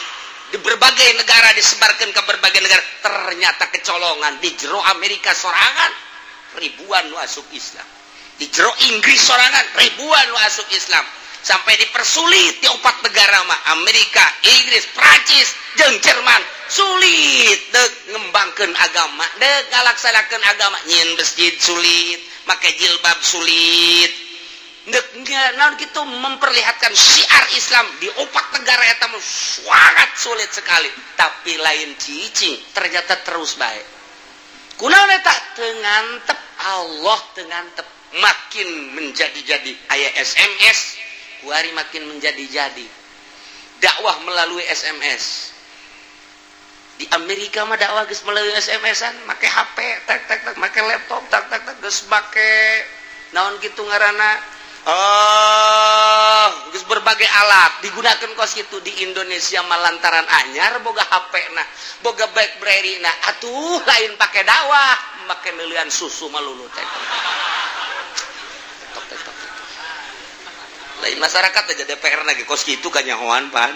di berbagai negara, disebarkan ke berbagai negara. Ternyata kecolongan di jero Amerika sorangan ribuan nu asup Islam, di jero Inggris sorangan ribuan nu asup Islam, sampai dipersulit di empat negara mah, Amerika, Inggris, Prancis jeung Jerman. Sulit dek ngembangkeun agama, dek ngalaksanakeun agama, nyieun masjid sulit, make jilbab sulit, dek. Naon gitu memperlihatkan syiar Islam di opat negara eta mah sangat sulit sekali. Tapi lain cicing, ternyata terus baik. Kunaon eta? Teu ngantep Allah, teu ngantep, makin menjadi-jadi. Aya SMS kuari makin menjadi-jadi dakwah melalui SMS. Di Amerika mah dakwah geus melalui SMS-an, make HP tak tak tak, make laptop tak tak tak, geus make naon gitu ngaranna, oh, geus berbagai alat digunakan kos gitu. Di Indonesia mah lantaran anyar boga HP na, boga BlackBerry na, atuh lain pakai dakwah, make melian susu malulu tek tek tek tek. Lain masyarakat aja DPR lagi kos gitu kanyahoan pan,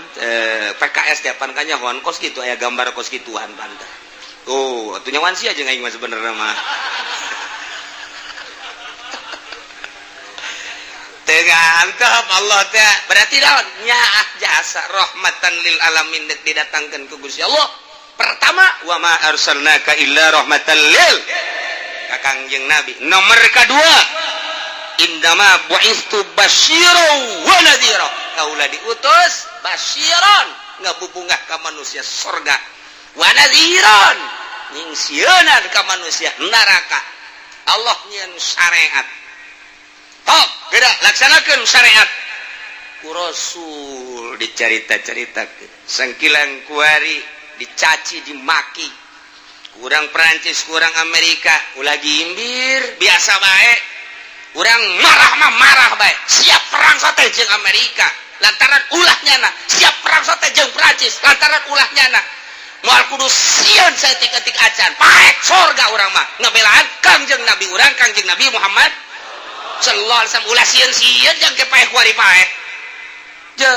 PKS pan kanyahoan kos gitu, aya gambar kos gituan pan. Oh, atuh nyawan sih aja ngaing mah sebenarnya mah. Teu ngantep Allah teh berarti naon nyaah jasa rahmatan lil alamin deuk didatangkeun ku Gusti Allah. Pertama, wa ma arsalnaka illa rahmatan lil ka Kangjeng Nabi. Nomor kedua, indama bu'istu basyira wa nadhira, kaula diutus basyiron ngabubungah ka manusia surga, wa nadhiron nyingsieunan ka manusia neraka. Allah nyieun syariat, tok geura laksanakeun syariat ku Rasul. Dicarita-caritakeun sangkilang kuari dicaci dimaki kurang Perancis, kurang Amerika, ulah gimbir, biasa bae. Urang marah mah marah bae, siap perang sote jeung Amerika lantaran ulah nyana, siap perang sote jeung Perancis lantaran ulah nyana. Moal kudu sieun saeutik-eutik acan, paek sorga urang mah ngabelaan Kangjeng Nabi urang, Kangjeng Nabi Muhammad sallallahu alaihi wasallam. Ulah sieun-sieun jang ke paek kuari paek je.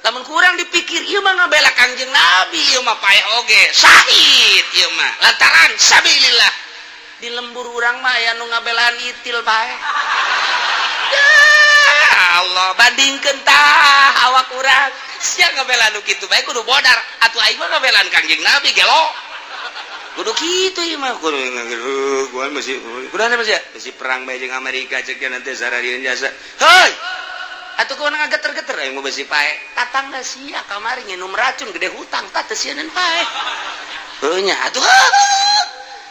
Lamun kurang dipikir ieu mah ngabela Kangjeng Nabi, ieu mah paeh oge syahid ieu mah lantaran sabilillah. Di lembur urang mah aya nu ngabelaan itil paeh. Ya Allah, bandingkeun tah awak urang sia ngabelaan nu kitu bae kudu bodar atuh. Aing mah ngabelaan Kangjeng Nabi, gelo kudu kitu ieu mah, kudu gua masih kudu masih besi perang bae jeung Amerika cek nanti sararieun jasa. Heuy atuh kudu ngageter-geter, aing mah besi paeh. Tatangga sia kamari nginum racun gede hutang, tah teu sieun paeh. Heuh nya atuh,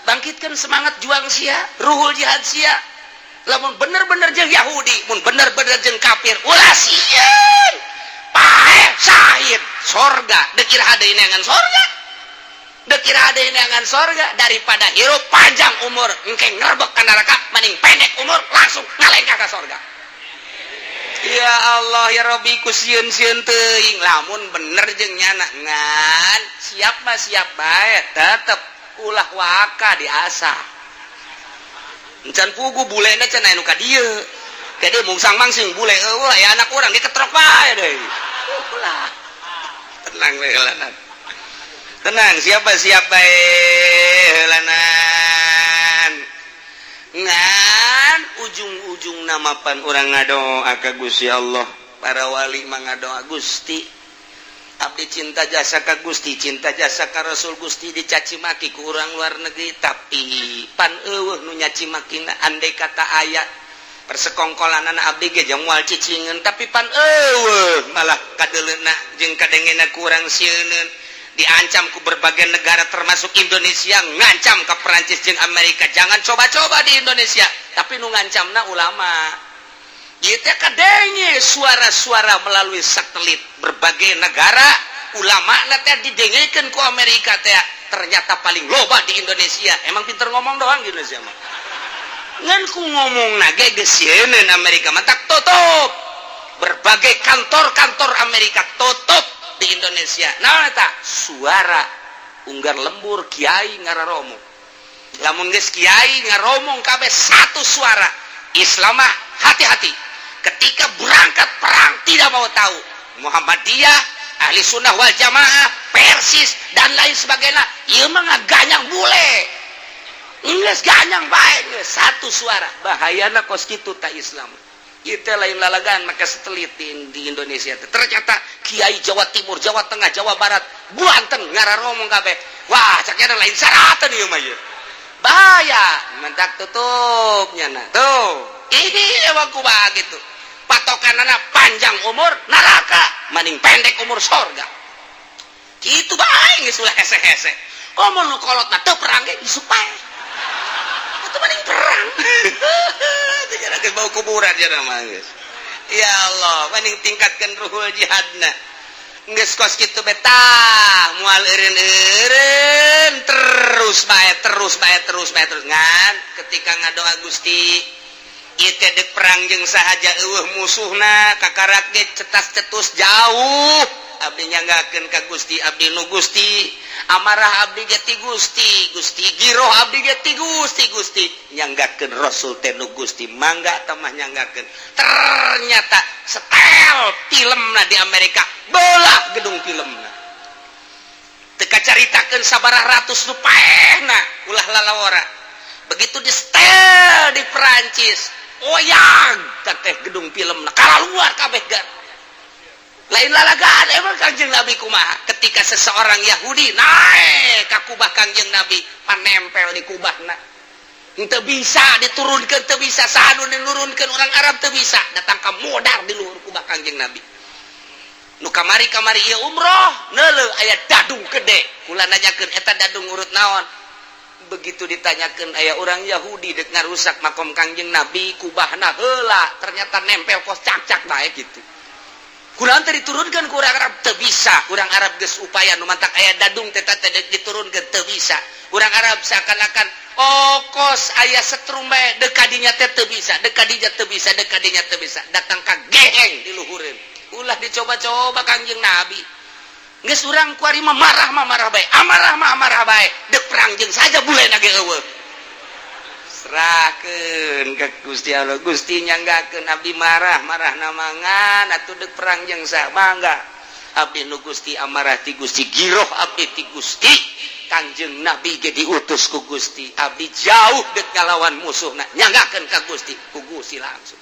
bangkitkan semangat juang sia, ruhul jihad sia. Lamun bener-bener jeung Yahudi, mun bener-bener jeung kafir, ulah sieun, paeh syahid sorga. Deuk iraha deui neangan sorga? Deuk iraha deui neangan sorga? Daripada hirup panjang umur engke ngerebek ka neraka, mending pendek umur langsung ngalengkah ka sorga. Ya Allah ya Rabbi, ku sieun-sieun teuing lamun bener jeung nyana. Ngan siap mah siap bae, tetep ulah waka diasah. Encan pugu bulena cenah anu ka dieu. Kade mungsang mangsing bule eueuh aya anak urang diketrok bae deui. Ulah. Tenang we heulanan. Tenang, siapa siap bae heulanan. Ngan ujung-ujung namapan urang ngadoa ka Gusti Allah. Para wali mah ngadoa, Gusti, abdi cinta jasa ka Gusti, cinta jasa ka Rasul Gusti, dicaci maki ku urang luar negeri, tapi pan eueuh nu nyaci makina. Andai kata aya persekongkolan abdi ge jeung moal cicingeun, tapi pan eueuh, malah kadeuleuna jeung kadengena kurang sieuneun. Diancam ku berbagai negara termasuk Indonesia, ngancam ke Perancis jeung Amerika, jangan coba-coba di Indonesia. Tapi nu ngancamna ulama. Kita kadenge suara-suara melalui satelit berbagai negara, ulama teh didengekeun ku Amerika teh. Ternyata paling loba di Indonesia. Emang pinter ngomong doang di Indonesia mah. Ngan ku ngomong nage geus sieun Amerika, matak tutup berbagai kantor-kantor Amerika, tutup di Indonesia. Nah, eta suara unggar lembur kiai ngararomong. Lamun geus kiai ngaromong kabeh satu suara, Islam mah hati-hati ketika berangkat perang, tidak mau tahu Muhammadiyah, Ahli Sunnah wal Jamaah, Persis dan lain sebagainya. Ieu mah ngaganyang bule, geus ganyang bae, geus satu suara. Bahayana kos kitu ta Islam. Kita lain lalagan maka satelit di Indonesia. Ternyata Kiai Jawa Timur, Jawa Tengah, Jawa Barat, Banten ngararomong kabeh. Wah, caknya lain syaratan ieu mah ieu. Bahaya, mentak tutupnya nah. Tuh, ini emang kumaha gitu. Pikiranana panjang umur neraka, maning pendek umur sorga. Kitu bae geus, ulah hese-hese. Komo nu kolotna teu perang ge isuk paeh. Atuh mending perang. Teu geus bau kuburan ya mah geus. Ya Allah, mending tingkatkan ruhul jihadna. Geus kos kitu betah, moal eureun-eureun, terus bae, terus bae, terus bae, terus. Ngan ketika ngadoa, "Gusti, ieu teh dek perang jeung sahaja eueuh musuhna, kakarak ge cetas cetus jauh, abdi nyanggakeun ka Gusti, abdi nu Gusti, amarah abdi ge ti Gusti, Gusti, giroh abdi ge ti Gusti, Gusti nyanggakeun Rasul teh nu Gusti, mangga tamah nyanggakeun." Ternyata setel filmna di Amerika, bola gedung filmna teka caritakeun sabaraha ratus nu paehna, ulah lalawara. Begitu di setel di Perancis, oyag teteh gedung filmna, kalaluar kabeh gar. Lain lalagaan emang Kangjeng Nabi kumaha ketika seseorang Yahudi naik ka kubah Kangjeng Nabi, panempel di kubahna, teu bisa diturunkan, teu bisa sahanu dinurunkan, orang Arab teu bisa datang ka modar di luhur kubah Kangjeng Nabi. Nu kamari kamari ieu umroh neuleuh aya dadung gede, kula nanyakeun, "Eta dadung urut naon?" Begitu ditanyakan, aya orang Yahudi dek ngarusak makom Kangjeng Nabi, kubahna heula, ternyata nempel kos cak-cak bae gitu. Kunaon teh diturunkan ku urang Arab? Teu bisa. Urang Arab geus upaya, nu mantak aya dadung teh teh diturunkeun, teu bisa. Urang Arab seakan-akan, oh, kos aya setrum bae, deuk kadinya teh teu bisa, deuk kadinya teu bisa, deuk kadinya teu bisa, datang ka geheng diluhureun. Ulah dicoba-coba Kangjeng Nabi. Geus urang kuari mah marah mah marah bae, amarah mah amarah bae, deuk perang jeung saja bule ge eueuh. Serahkeun ke Gusti Allah. Gusti, nyanggakeun abdi marah marah namangan atuh deuk perang jeung saha, mangga abdi nu Gusti, amarah ti Gusti, giroh abdi ti Gusti, Kangjeng Nabi ge diutus ku Gusti, abdi jauh dek ngalawan musuhna, nyanggakeun ka Gusti, ku Gusti langsung.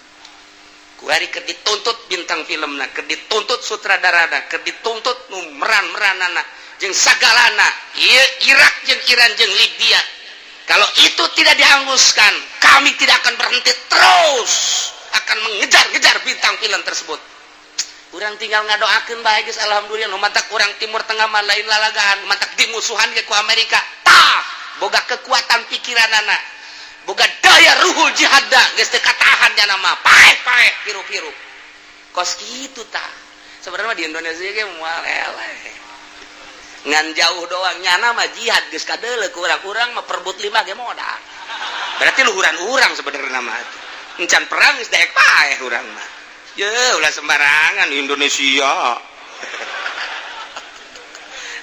Kuari keur dituntut bintang filmna, keur dituntut sutradarana, keur dituntut nu meran-meranana jeung sagalana. Ieu Irak jeung Iran jeung Libya, kalau itu tidak dihanguskan, kami tidak akan berhenti, terus akan mengejar-ngejar bintang film tersebut. Urang tinggal ngadoakeun bae geus, alhamdulillah. Nu matak urang Timur Tengah mah lain lalagaan, matak dimusuhan ge ku Amerika. Tah, boga kekuatan pikiranana, boga daya ruhul jihadna, geus teu katahan nya nama paeh-paeh piru-piru. Kos kitu tah. Sebenarnya di Indonesia ge moal eleh. Ngan jauh doang, nyana mah jihad geus kadeuleu ku urang-urang mah perebut lima ge modal. Berarti luhuran urang sebenarnya mah. Encan perang geus daek paeh urang mah. Ye, ulah sembarangan Indonesia.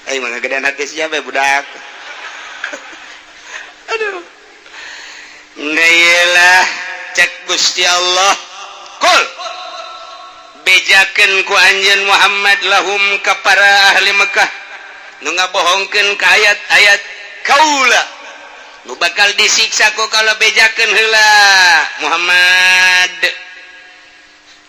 Ayo mah ngagedean hati siapa budak. Aduh. Nah, cek Gusti Allah, "Kul, bejakeun ku anjeun Muhammad, lahum ka para ahli Mekah nu ngabohongkeun ka ayat-ayat kaula, nu bakal disiksa ku kalau bejakeun heula Muhammad."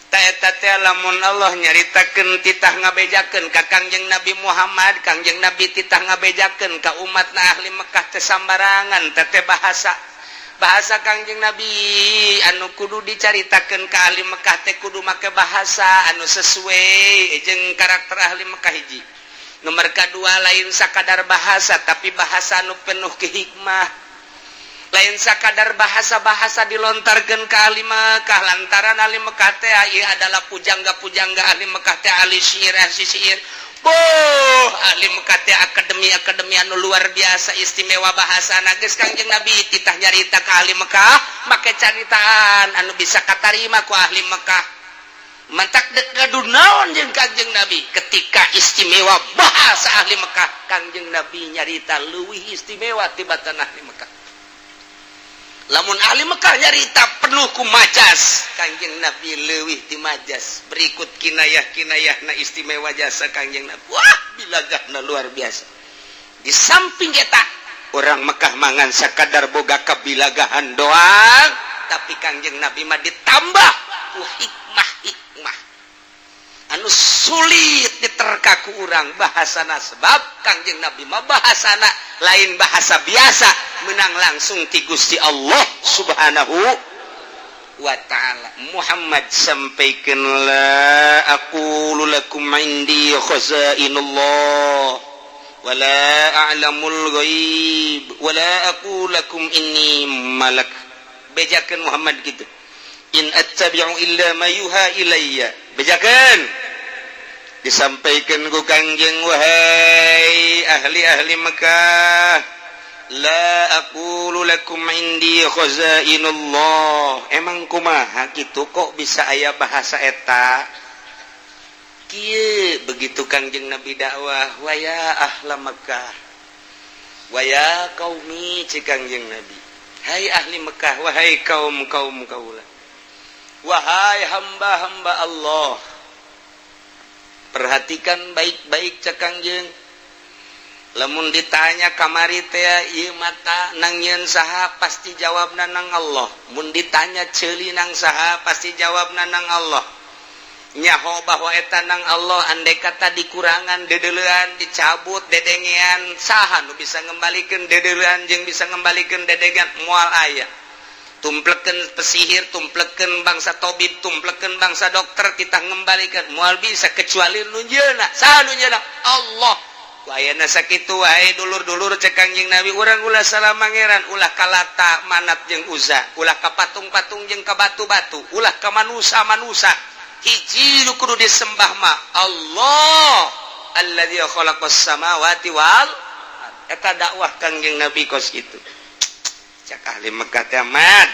Ta eta teh lamun Allah nyaritakeun titah ngabejakeun ka Kangjeng Nabi Muhammad, Kangjeng Nabi titah ngabejakeun ka umatna ahli Mekah teh sambarangan teh bahasa bahasa Kangjeng Nabi anu kudu dicaritakeun ka ahli Mekah teh kudu make bahasa anu sesuai jeung karakter ahli Mekah, hiji. Nomor kedua, lain sakadar bahasa, tapi bahasa anu penuh kehikmah. Lain sakadar bahasa-bahasa dilontarkan ke ahli Mekah, lantaran ahli Mekah teh ieu adalah pujangga-pujangga. Ahli Mekah teh ahli syair, ahli syair. Boh, ahli Mekah teh akademi-akademi anu luar biasa istimewa bahasa. Geus Kangjeng Nabi titah nyarita ke ahli Mekah make caritaan anu bisa katarima ku ahli Mekah. Mantak dek ngadu naon jeung Kangjeng Nabi ketika istimewa bahasa ahli Mekah, Kangjeng Nabi nyarita leuwih istimewa tibatan ahli Mekah. Lamun ahli Mekah nyarita penuh ku majas, Kangjeng Nabi leuwih ti majas. Berikut kinayah-kinayah na istimewa jasa Kangjeng Nabi. Wah, bilagahna luar biasa. Di samping eta, orang Mekah mangan sakadar boga kabilagahan doang, tapi Kangjeng Nabi mah ditambah ku hikmah-hikmah anu sulit diterka ku urang bahasana, sebab Kangjeng Nabi mah bahasana lain bahasa biasa, menang langsung ti Gusti Allah Subhanahu. Wa ta'ala. Muhammad, sampaikan, la aqulu lakum indi khazainullah wala a'lamul ghaib wala aqulu lakum inni malak. Bejakeun Muhammad gitu, in attabi'u illa ma yuha ilayya. Bejakeun, disampaikan ku Kangjeng, wahai ahli-ahli Mekah, la aqulu lakum indi khazainullah. Emang kumaha gitu, kok bisa aya bahasa eta kieu? Begitu Kangjeng Nabi dakwah, waya ahla Mekah, waya qaumi, cek Kangjeng Nabi, hai ahli Mekah, wahai kaum kaum kaula, wahai hamba-hamba Allah, perhatikan baik-baik, cek Kangjeng. Lamun ditanya kamari teh, ieu mata nang nyieun saha, pasti jawabna nang Allah. Mun ditanya ceuli nang saha, pasti jawabna nang Allah. Nyaho bahwa eta nang Allah. Andai kata dikurangan dedelean, dicabut dedengean, saha nu bisa ngembalikan dedelean jeung bisa ngembalikan dedengean? Moal aya. Tumpleken pesihir, tumpleken bangsa tobib, tumpleken bangsa dokter, kita ngembalikan moal bisa kecuali nu nyieunna. Saha nu nyieunna? Allah. Ku ayeuna sakitu wae, dulur-dulur, cek Kangjeng Nabi, urang ulah salah mangeran, ulah ka Lata, Manat jeung Uza, ulah ka patung-patung jeung ka batu-batu, ulah ka manusa-manusa. Hiji nu kudu disembah mah Allah alladzi khalaqas samawati wal. Eta dakwah Kangjeng Nabi kos kitu. Cak ahli Mekah teh, mad,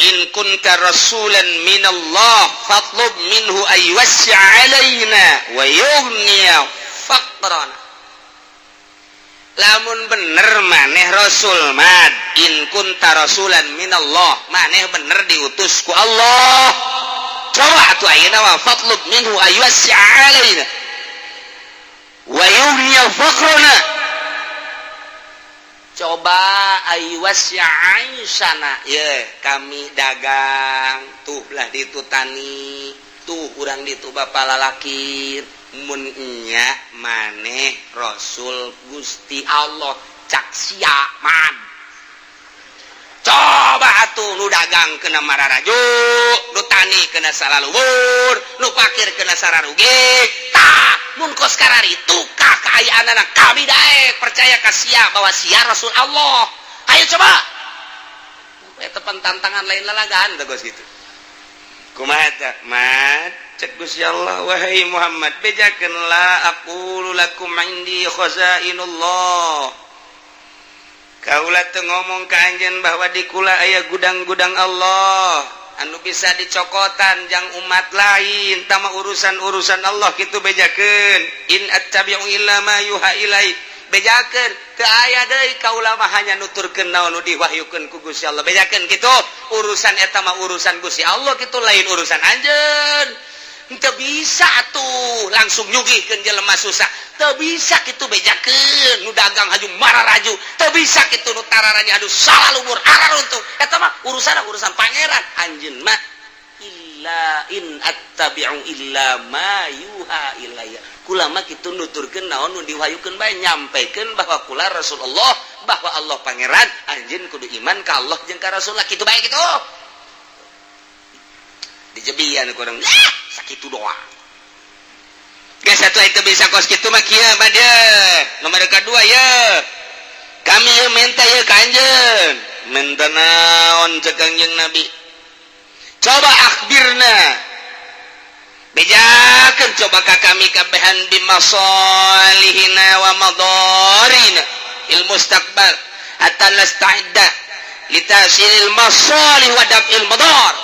in kunta rasulan minallah fatlub minhu ay yuwassi' alaina wa yughniya faqrana. Lamun bener maneh rasul, mad, in kunta rasulan minallah, maneh bener diutus ku Allah, coba atuh ayeuna mah fatlub minhu ay yuwassi' alaina wa yughniya faqrana. Coba sana ye, kami dagang tuh lah, ditu tani tuh, urang ditu bapak lalakir. Munnya maneh Rasul Gusti Allah, cak sia man, coba atuh nu dagang kena mararaju, nu tani kena salaluhur, nu pakir kena sararugi. Tah, mun kos kararitu ka kaayaan anak kami, daek percaya ka sia bahwa sia Rasul Allah. Ayo coba. Eta tantangan, lain lalagaan teh gitu. Kumaha teh, mad? Cek Gusti Allah, wahai Muhammad, bejakeun, la aqulu lakum indi khazainullah. Kaula teu ngomong ka anjeun bahwa di kula aya gudang-gudang Allah anu bisa dicokotan jang umat lain tama urusan-urusan Allah gitu. Bejakeun, in attabi'u illa ma yuha ilai. Bejakeun, teu aya deui, kaula mah hanya nuturkeun naon nu diwahyukeun ku Gusti Allah. Bejakeun kitu, urusan eta mah urusan Gusti Allah kitu, lain urusan anjeun. Teu bisa tuh langsung nyugihkeun jelema susah, teu bisa kitu. Bejakeun, nu dagang haju mararaju, teu bisa kitu, nu tararanya aduh salah lumur araruntung. Eta mah urusan urusan Pangeran. Anjeun mah illa in attabi'u illa ma yuha ilayya, kula mah kitu nuturkeun naon nu diwahyukeun bae, nyampaikan bahwa kula Rasulullah, bahwa Allah Pangeran, anjeun kudu iman ka Allah jeung ka Rasulullah, kitu bae. Kitu dijebian kurang lah, sakitu doang. Geus satu itu bisa kos kitu mah kieu mah dia. Nomor kedua ya, kami ye minta ye ka anjeun. Minta naon? Cek Kangjeng Nabi, coba akhbirna, bejakeun coba ka kami kabehan bimasalihina wa madarina il mustaqbal hatta nasta'idda litahsilil masalih wa daf'il madar.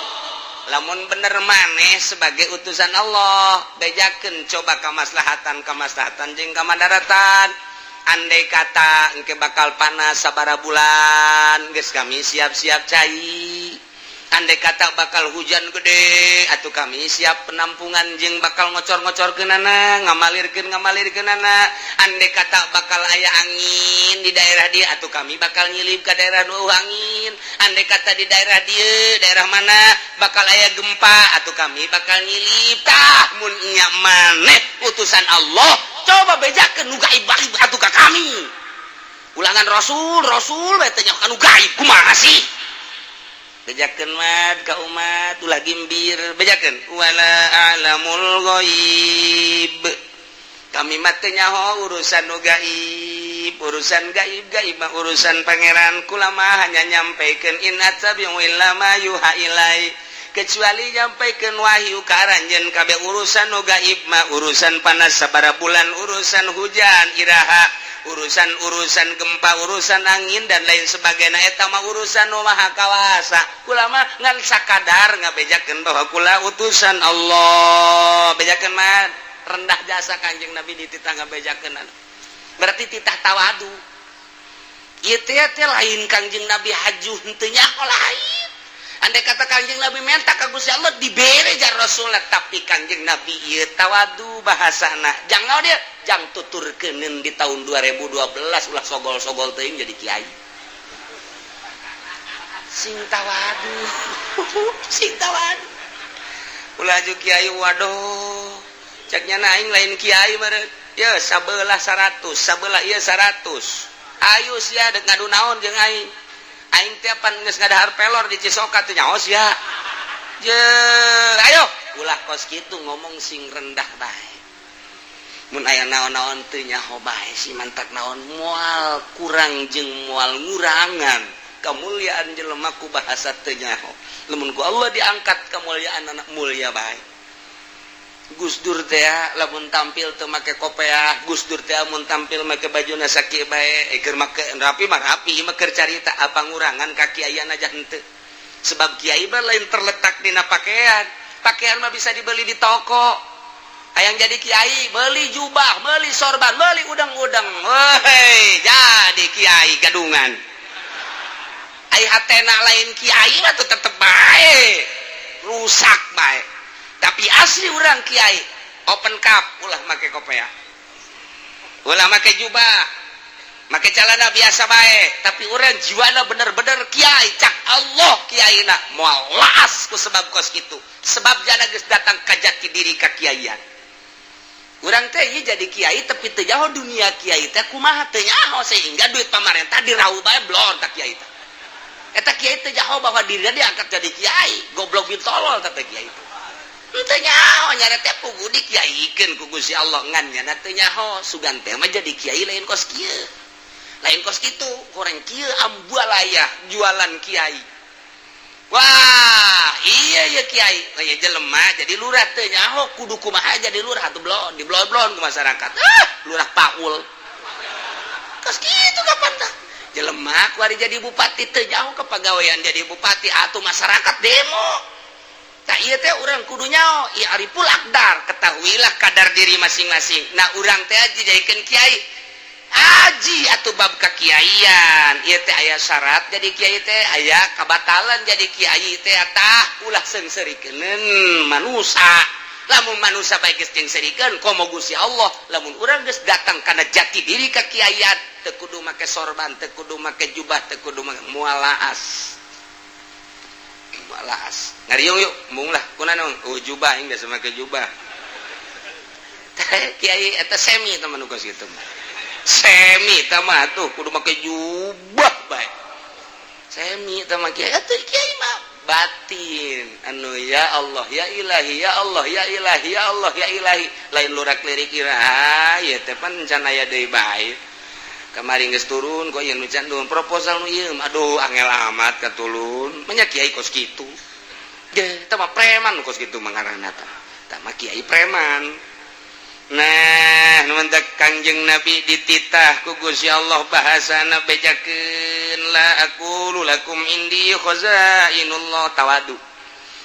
Lamun bener maneh sebagai utusan Allah, bejakeun coba kamaslahatan kamaslahatan jeung kamadaratan. Andai kata engke bakal panas sabara bulan geus, kami siap-siap cai. Andai kata bakal hujan gede atau kami siap penampungan jeung bakal ngocor-ngocor kenana, ngamalirkeun ngamalirkeunana. Andai kata bakal aya angin di daerah dia atau kami bakal nyilip ke daerah nu angin. Andai kata di daerah dia, daerah mana bakal aya gempa atau kami bakal nyilip. Tah, mun nya maneh utusan Allah, coba bejakeun nu gaib-gaib atuh ka kami. Ulangan rasul rasul bae teh anu gaib, kumaha sih? Bejakeun mad ka umat, ulah gimbir, bejakeun wala a'lamul ghaib. Kami mah teu nyaho urusan nu gaib, urusan gaib gaib mah urusan Pangeran. Kula mah hanya nyampaikan in attabi'u illa ma yuha ilai, kecuali nyampaikan wahyu ka aranjeun kabeh. Urusan nu gaib mah, urusan panas sabara bulan, urusan hujan iraha, urusan urusan gempa, urusan angin, dan lain sebagainya, eta mah urusan nu Maha Kawasa. Kula mah ngan sakadar ngabejakeun bahwa kula utusan Allah. Bejakeun mah rendah jasa Kanjeng Nabi dititah ngabejakeun, berarti titah tawadu. Ieu teh teh lain Kangjeng Nabi hajuh henteu nyaho, lain. Andai kata Kangjeng Nabi minta ka Gusti Allah, dibere jar Rasulullah, tapi Kangjeng Nabi ieu tawadu bahasana. Jangan dia jang tuturkeuneun di tahun 2012, ulah sogol-sogol teuing jadi kiai. Sing tawadu, sing tawadu. Ulah ju kiai, waduh, ceknya aing lain kiai meureun. Ya sabelah 100, sabelah ieu 100. Ayo sia dek ngadu naon jeung aing? Aing teh pan geus ngadahar pelor di Cisoka teh, nyaho sia. Je, ayo ulah kos kitu ngomong, sing rendah bae. Mun aya naon-naon teu nyaho bae si mantak naon, moal kurang jeung moal ngurangan kemuliaan jelema ku bahasa teu nyaho. Lamun ku Allah diangkat kemuliaan, anak mulia bae. Gus Dur teh lamun tampil teu make kopeah, Gus Dur teh mun tampil make bajuna sakieu bae, keur make rapi mah rapi mah keur carita. Apa ngurangan ka kiaian aja? Henteu, sebab kiai mah lain terletak dina pakaian. Pakaian mah bisa dibeli di toko. Hayang jadi kiai, beli jubah, beli sorban, beli udang-udang, woi, jadi kiai gadungan. Ai hatena lain kiai mah tuh tetep bae rusak bae. Tapi asli orang kiai open cup, ulah make kopeah, ulah make jubah, make celana biasa bae, tapi orang jiwana bener-bener kiai. Cak Allah kiai na moal laas ku sebab kos kitu, sebab jana geus datang ka jati diri kakiaian. Urang teh ieu jadi kiai tapi teu nyaho dunia kiai teh kumaha, teu nyaho, sehingga duit pamarentah diraup bae blon. Tak kiai teh eta kiai teu nyaho bahwa dirinya diangkat jadi kiai. Goblok bin tolol teh kiai teh. Henteu nyaho nyana teh pugu dikiaikeun ku Gusti Allah, ngan nyana teu nyaho. Sugan teh mah jadi kiai lain kos kieu, lain kos kitu, kurang kieu, ambualaya jualan kiai. Wah, iya iya kiai kayak jelema jadi lurah teu nyaho kudu kumaha jadi lurah, atuh blon di blon-blon ke masyarakat. Ah, lurah Paul kos kitu. Kapan tah jelema kuari jadi bupati teu nyaho kepagawean jadi bupati, atuh masyarakat demo. Tak, iya teh urang kudu nyaho i'riful aqdar, ketahuilah kadar diri masing-masing. Nah, urang teh aja jadikeun kiai aji atau bab kekiaian ieu teh aya syarat jadi kiai teh, aya kabatalan jadi kiai teh. Tah, ulah seungseurikeun manusa. Lamun manusa bae geus jeung komo Gusti Allah. Lamun urang geus datang kana jati diri kekiaian, teu kudu make sorban, teu kudu make jubah, teu kudu make, moal laas, moal laas. Ngariung yuk, embung lah kunaon? Oh, jubah, aing biasa make jubah. Kiai eta semi teman kos kitu mah, semi tah mah tuh kudu make jubah bae, semi tah mah kiai. Atuh kiai mah batin anu ya Allah ya ilahi, ya Allah ya ilahi, ya Allah ya ilahi, lain lurak lirik ira ya teh pan can aya deui bae. Kamari geus turun kok ieu nu can proposal nu ieu, aduh, angel amat katulun. Banyak kiai kos kitu ge, tah mah preman kos kitu mah ngaranna tah, tah mah kiai preman. Nah, numantak Kangjeng Nabi dititah ku Gusti Allah, bahasana bejakeun la aqulu lakum indi khazainullah, tawadu.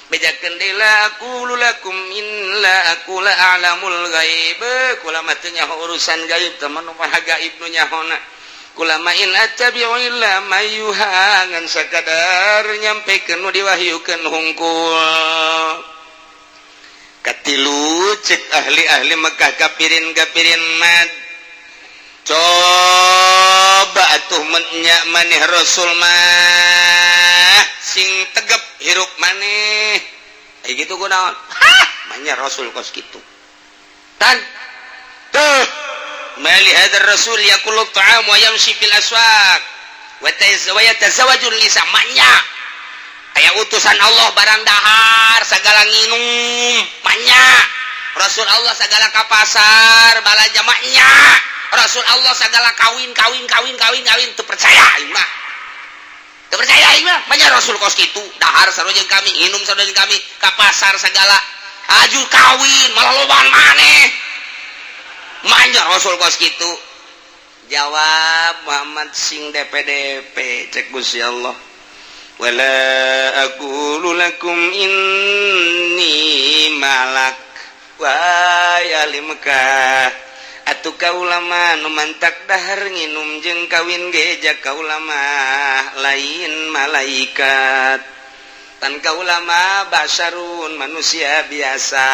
Bejakeun deui la aqulu lakum in la aqula a'lamul ghaib, kula mah teu nyaho urusan gaib, teh mah nu maha gaib nu nyahona. Kula mah in attabi'u illa ma yuha, ngan sakadar nyampekeun nu diwahyukeun hungkul. Katilu, cek ahli-ahli Mekah kapirin kapirin mad, coba atuh menyak maneh Rasul mah sing tegep hirup maneh. Kayak gitu kunaon? Hah, manya Rasul kos kitu tan tuh, mali hadzal rasul yakulu ta'am wa yamshi fil aswaq wa yatazawwaju nisa. Manya Aya utusan Allah barang dahar segala nginum, manya. Rasul Allah segala ka pasar balanja, manya. Rasul Allah segala kawin, kawin, kawin, kawin, kawin. Teu percaya aing mah, teu percaya aing mah. Manya Rasul kos kitu, dahar sarua jeung kami, nginum sarua jeung kami, ka pasar segala, aju kawin malah lobaan maneh. Manya Rasul kos kitu? Jawab Muhammad sing DPDP. Cek Gusti Allah, wala aqulu lakum inni malak. Wahai ahli Mekah, atuh kaula mah nu mantak dahar nginum jeung kawin ge ja kaula mah lain malaikat, tan kaula mah basyarun, manusia biasa.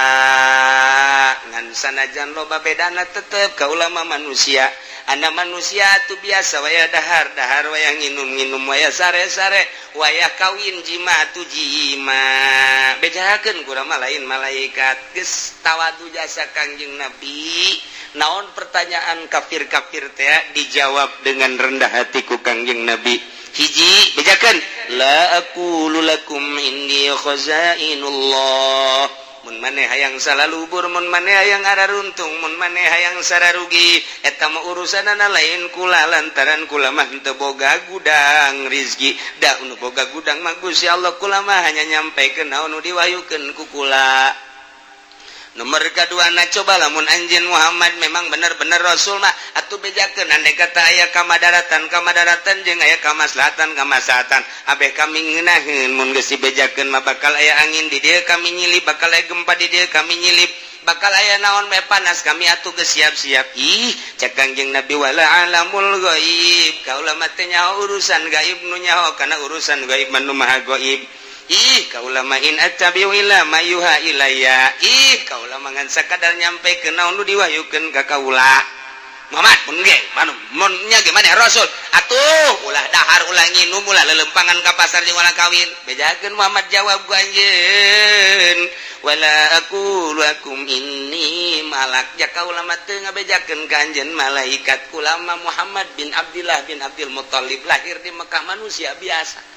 Ngan sanajan loba bedana, tetep kaula mah manusia. Anak manusia tuh biasa, waya dahar dahar, waya nginum nginum, waya sare sare, waya kawin, jima tuh jima. Bejakeun kurang mah lain malaikat. Geus tawadu jasa Kangjeng Nabi. Naon pertanyaan kafir-kafir teh dijawab dengan rendah hati ku Kangjeng Nabi. Hiji, bejakeun, la aqulu lakum indi khazainullah. Mun maneh hayang salah lubur, mun maneh hayang araruntung, mun maneh hayang sararugi, eta mah urusanana lain kula, lantaran kula mah teu boga gudang rizki. Da nu boga gudang mah Gusti Allah. Kula mah hanya nyampaikeun naon nu diwahyukeun ku kula. Nomor kedua na, coba lamun anjeun Muhammad memang bener-bener rasul mah, atuh bejakeun andai kata aya kamadaratan kamadaratan jeung aya kamaslahatan kamaslahatan, abeh kami ngeunaheun. Mun geus dibejakeun mah, bakal aya angin di dieu kami nyilip, bakal aya gempa di dieu kami nyilip, bakal aya naon bae panas, kami atuh geus siap-siap. Ih, cek Kangjeng Nabi, wala a'lamul ghaib, kaula mah teu nyaho urusan gaib. Nu nyaho kana urusan gaib mah nu maha gaib. Ih, kaula mah in attabi'u illa ma yuha ilayya. Ih, kaula mah ngan sakadar nyampekeun naon nu diwahyukeun ka kaula. Muhammad, mun ge manu mun nya ge maneh rasul, atuh ulah dahar, ulah nginum, ulah lelempangan ka pasar jeung ulah kawin. Bejakeun Muhammad, jawab ku anjeun, wala aqulu lakum inni malak. Ja kaula mah teu ngabejakeun ka anjeun malaikat. Kula mah Muhammad bin Abdillah bin Abdul Muthalib, lahir di Mekah, manusia biasa.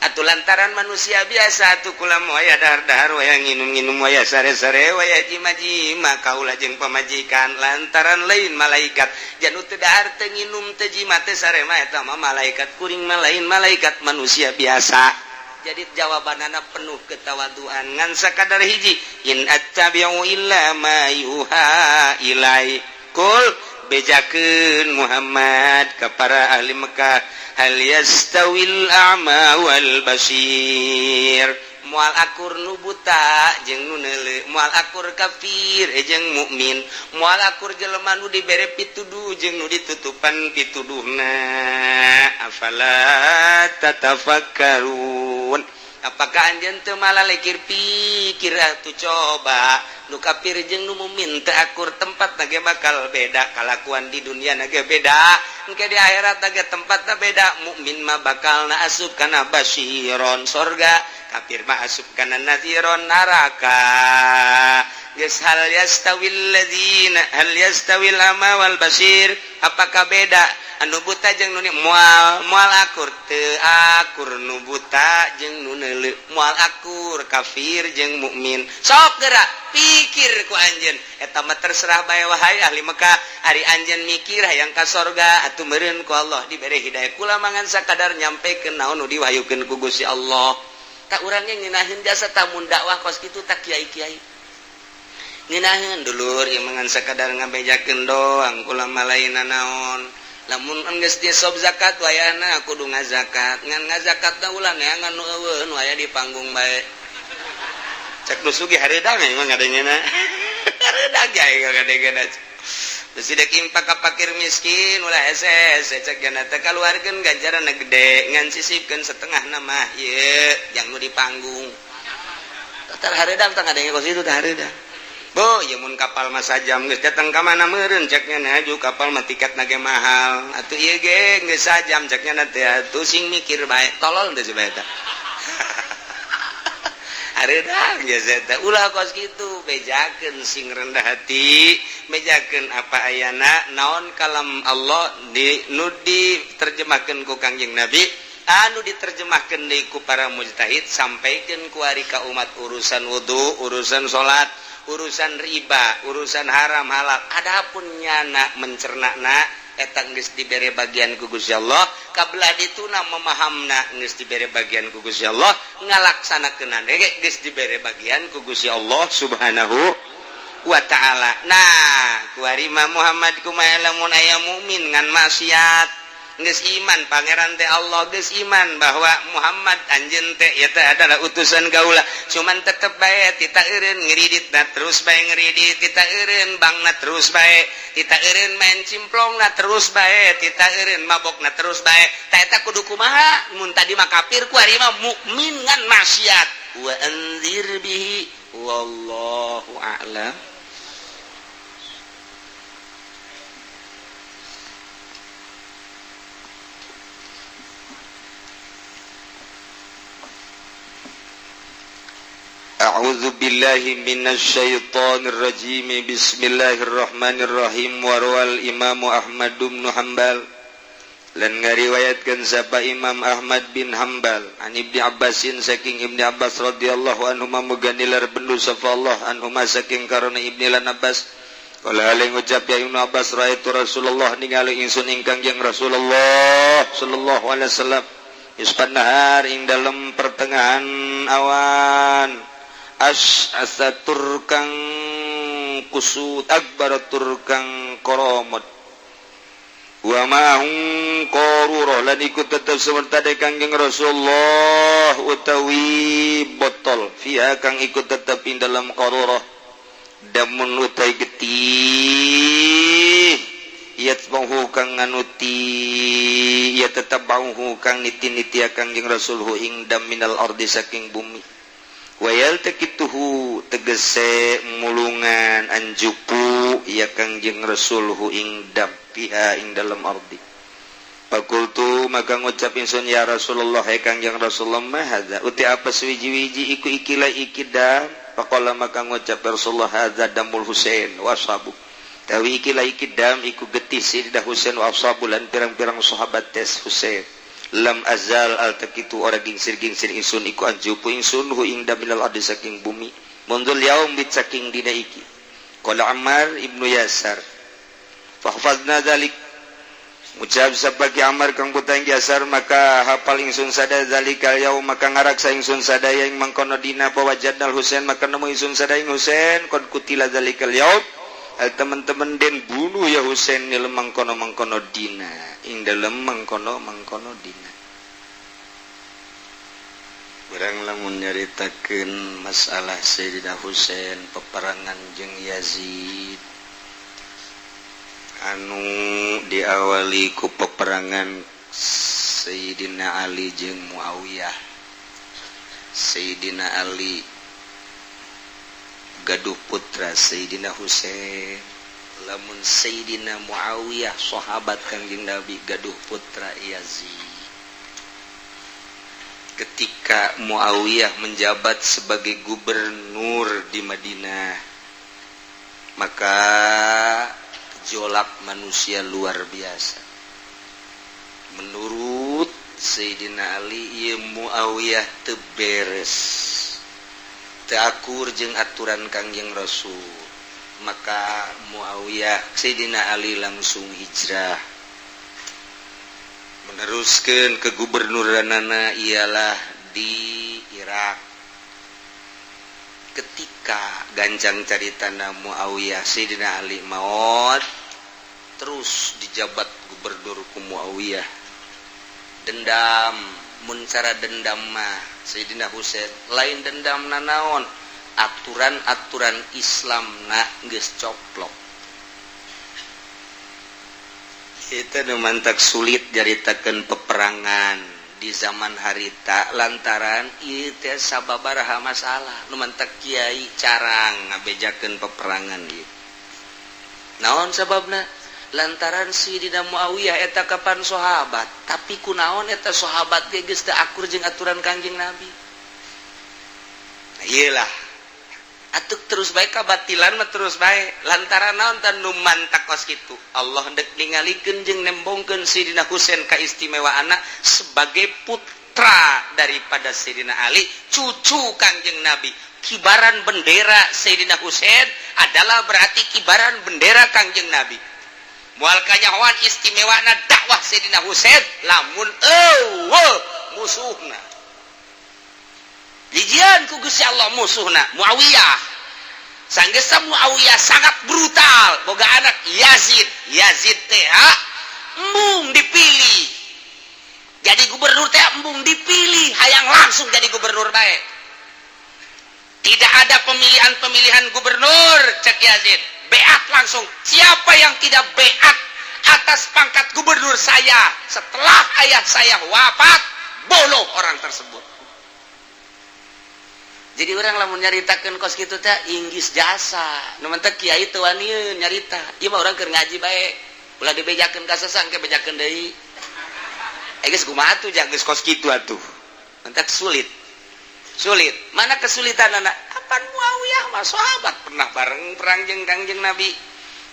Atuh lantaran manusia biasa, atuh kula mah waya dahar-dahar, waya nginum-nginum, waya sare-sare, waya jima-jima kaula jeung pamajikan, lantaran lain malaikat. Janu teu dahar, teu nginum, teu jima, teu sare mah eta mah malaikat. Kuring mah lain malaikat, manusia biasa. Jadi jawabanana penuh ketawaduan, ngan sakadar hiji, in attabi'u illa ma yuha ilai. Kul, bejakeun Muhammad ka para ahli Mekah, hal yastawil a'ma wal basir? Moal akur nu buta jeung nu neuleu, moal akur kafir jeung mukmin, moal akur jelema nu dibere pituduh jeung nu ditutupan pituduhna. Afala tatafakkarun? Apakah anjeun teu malalekir pikir? Atuh coba, nu kafir jeung nu mukmin teu akur, tempat ge bakal beda, kalakuan di dunia ge beda, engke di akhirat ge tempatna beda. Mukmin mah bakal na asup kana basyiron, sorga, kafir mah asup kana nadhiron, neraka. Geus, hal yastawil ladzina, hal yastawil a'ma wal basir? Apakah beda anu buta jeung nu moal? Moal akur, teu akur nu buta jeung nu neuleu, moal akur kafir jeung mukmin. Sok geura pikir ku anjeun, eta mah terserah bae. Wahai ahli Mekah, ari anjeun mikir hayang ka sorga, atuh meureun ku Allah dibere hidayah. Kula mah ngan sakadar nyampekeun naon nu diwahyukeun ku Gusti Allah. Tak urangnya ngeunaheun jasa tamun dakwah kos kitu. Tak kiai-kiai ngeunaheun, dulur, ieu mah ngan sakadar ngabejakeun doang, kula mah lain naon. Lamun enggeus sob zakat, wayahna kudu ngazakat. Ngan ngazakatna ulah neangan nu eueuh, nu aya di panggung bae. Cek nu sugih hareudang mah ngadengena, hareudang ge ngadengena. Besi dek impak ka pakir miskin ulah hese-hese, cek jana teh kaluarkeun ganjaran gede, ngan sisipkeun setengah nama ieu yang nu di panggung. Tar hareudang tah ngadenge kos itu tah hareudang. Bu, ya mun kapal mah sajam geus datang ka mana meureun, ceknya aju kapal mah tiket ge mahal. Atuh ieu ge geus sajam, ceknya teh atuh sing mikir bae, tolol teh si bae teh. Hareudang geus eta, ulah kos kitu, bejakeun sing rendah hati, bejakeun apa ayana, naon kalam Allah di nu diterjemahkeun ku Kangjeng Nabi. Anu diterjemahkan deui ku para mujtahid, sampaikan kuari ka umat urusan wudu, urusan salat, urusan riba, urusan haram halal. Adapun nyana mencernana eta geus dibere bagian ku Gusti Allah, kabelah dituna memahamna geus dibere bagian ku Gusti Allah, ngalaksanakeunana ge geus dibere bagian ku Gusti Allah Subhanahu wa ta'ala. Nah, kuari mah Muhammad kumaha lamun aya mukmin ngan maksiat? Geus iman pangeran teh Allah, geus iman bahwa Muhammad anjeun teh ieu teh adalah utusan gaula, cuman tetep bae tita eureun ngiriditna terus bae, ngiridit tita eureun, bangna terus bae, tita eureun main cimplongna terus bae, tita eureun mabokna terus bae. Ta eta kudu kumaha? Mun tadi mah kafir, kuari mah mukmin ngan maksiat. Wa anzir bihi, wallahu a'lam. أعوذ بالله من الشيطان الرجيم. بسم الله الرحمن الرحيم. وروى الإمام أحمد بن حنبل lan ngariwayatkeun sapa Imam Ahmad bin Hanbal an Ibni Abbasin saking Ibni Abbas radhiyallahu anhuma, muga nilar bendu sapa Allah anhuma saking karena Ibni lan Abbas. Qala hale ngucap ya Ibnu Abbas, raaitu Rasulullah, ningali ingsun ing Kangjeng Rasulullah sallallahu alaihi wasallam ispan nahar ing dalem pertengahan awan, as'asa tur kang kusut, akbar tur kang koromot, wa ma'hum qarura lan ikut tetep semerta de Kangjeng Rasulullah utawi botol, fiha kang ikut tetep ing dalam qarurah damun utai getih, yatbahu kang nganuti ya tetep bauhu kang niti-niti Kangjeng Rasulhu ing dam minal ardi saking bumi, wayal tekituhu tegese mulungan anjupu ya Kangjeng Rasulhu ing dam fiha ing dalam ardi. Fakultu maka ngucap ingsun, ya Rasulullah, hai Kangjeng Rasulullah, ma hadza, uti apa suwiji-wiji iku ikilah iki dam? Faqala maka ngucap Rasulullah, hadza damul Husain wa ashabu, tawi ikilah iki dam iku getih Sayyidah Husain wa ashabu lan pirang-pirang sahabat tes Husain. Lam azal altakitu ora gingsir-gingsir ingsun iku anjupu ingsun hu ing daminal ardi saking bumi mundzul yaum bit saking dina iki. Qala Ammar ibnu Yasar fahfazna dzalik, ngucap sabagi Ammar kang putang Yasar, maka hafal ingsun sada zalikal yaum, maka ngaraksa ingsun sadaya ing mangkono dina, pawajadnal Husain maka nemu ingsun sadaya ing Husain qad kutila zalikal yaum, teman-teman den bunuh ya Husain nil mangkono-mangkono dina ing dalem mangkono-mangkono dina. Urang lamun nyaritakeun masalah Sayyidina Husain peperangan jeung Yazid anu diawali ku peperangan Sayyidina Ali jeung Muawiyah. Sayyidina Ali gaduh putra Sayyidina Husain, lamun Sayyidina Muawiyah sahabat Kangjeng Nabi gaduh putra Yazid. Ketika Muawiyah menjabat sebagai gubernur di Madinah, maka gejolak manusia luar biasa. Menurut Sayyidina Ali, ieu Muawiyah teu beres, teu akur jeung aturan Kangjeng Rasul. Maka Muawiyah Sayyidina Ali langsung hijrah, meneruskan kegubernuranana ialah di Irak. Ketika gancang caritana Muawiyah Sayyidina Ali maot, terus dijabat gubernur ku Muawiyah. Dendam, mun cara dendam mah Sayyidina Husain lain dendam nanaon, aturan-aturan Islam na geus coplok. Itu nu mantak sulit nyaritakeun peperangan di zaman harita lantaran ieu teh sababaraha masalah. Nu mantak kiai carang ngabejakeun peperangan ieu. Naon sababna? Lantaran Sayyidina Muawiyah eta kapan sahabat, tapi kunaon eta sahabat ge geus teu akur jeung aturan Kangjeng Nabi. Nah, ieu lah Atuh terus bae kabatilan mah, terus bae. Lantaran naon tah nu mantak kos kitu? Allah dek ningalikeun jeung nembongkeun Sidina Husain kaistimewaanna sebagai putra daripada Sayyidina Ali, cucu Kangjeng Nabi. Kibaran bendera Sayyidina Husain adalah berarti kibaran bendera Kangjeng Nabi. Moal kanyahoan istimewana dakwah Sayyidina Husain lamun euweuh musuhna. Dijian ku Gusti Allah musuhna Muawiyah. Sanggeus Muawiyah sangat brutal, boga anak Yazid. Yazid teh embung dipilih jadi gubernur teh, embung dipilih, hayang langsung jadi gubernur bae. Tidak ada pemilihan-pemilihan gubernur, cek Yazid. Beat langsung. Siapa yang tidak beat atas pangkat gubernur saya setelah ayah saya wafat, boloh orang tersebut. Jadi orang lamun nyaritakeun kos kitu teh inggis jasa. Nu mentek kiai teu waniun nyarita. Ieu mah urang keur ngaji bae. Ulah dibejakeun ka sesang ke bejakeun deui. Eh, geus kumaha atuh, geus kos kitu atuh. Mentek sulit. Sulit. Mana kesulitan anak? Apan Muawiyah mah sahabat, pernah bareng perang jeung Kangjeng Nabi.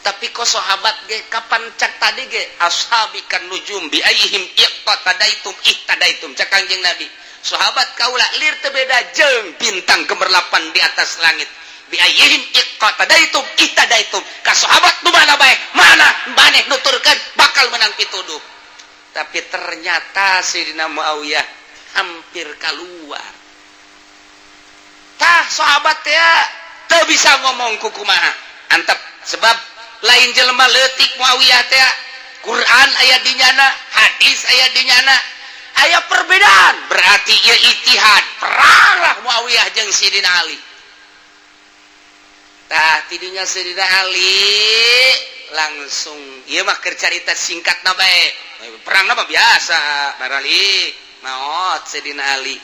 Tapi kok sahabat ge kapan cak tadi ge ashabi kan nujum bi ayyihim iqtadaitum ihtadaitum, cak Kangjeng Nabi. Sahabat kaula lir teu beda jeung bintang gemerlapan di atas langit. Bi ayyihim iqtadaitum ihtadaitum. Ka sahabat nu mana bae, mana maneh nuturkeun bakal menang pituduh. Tapi ternyata Sayyidina Muawiyah hampir keluar. Tah, sahabat ya teu bisa ngomong kukumaha. Antep sebab lain jelema leutik Muawiyah teh. Quran aya di nyana, hadis aya di nyana, aya perbedaan berarti ieu ijtihad. Peranglah Muawiyah jeung Sidina Ali. Tah, tidinya Sidina Ali langsung, ieu mah keur carita singkatna bae. Perang mah biasa barali maot Sidina Ali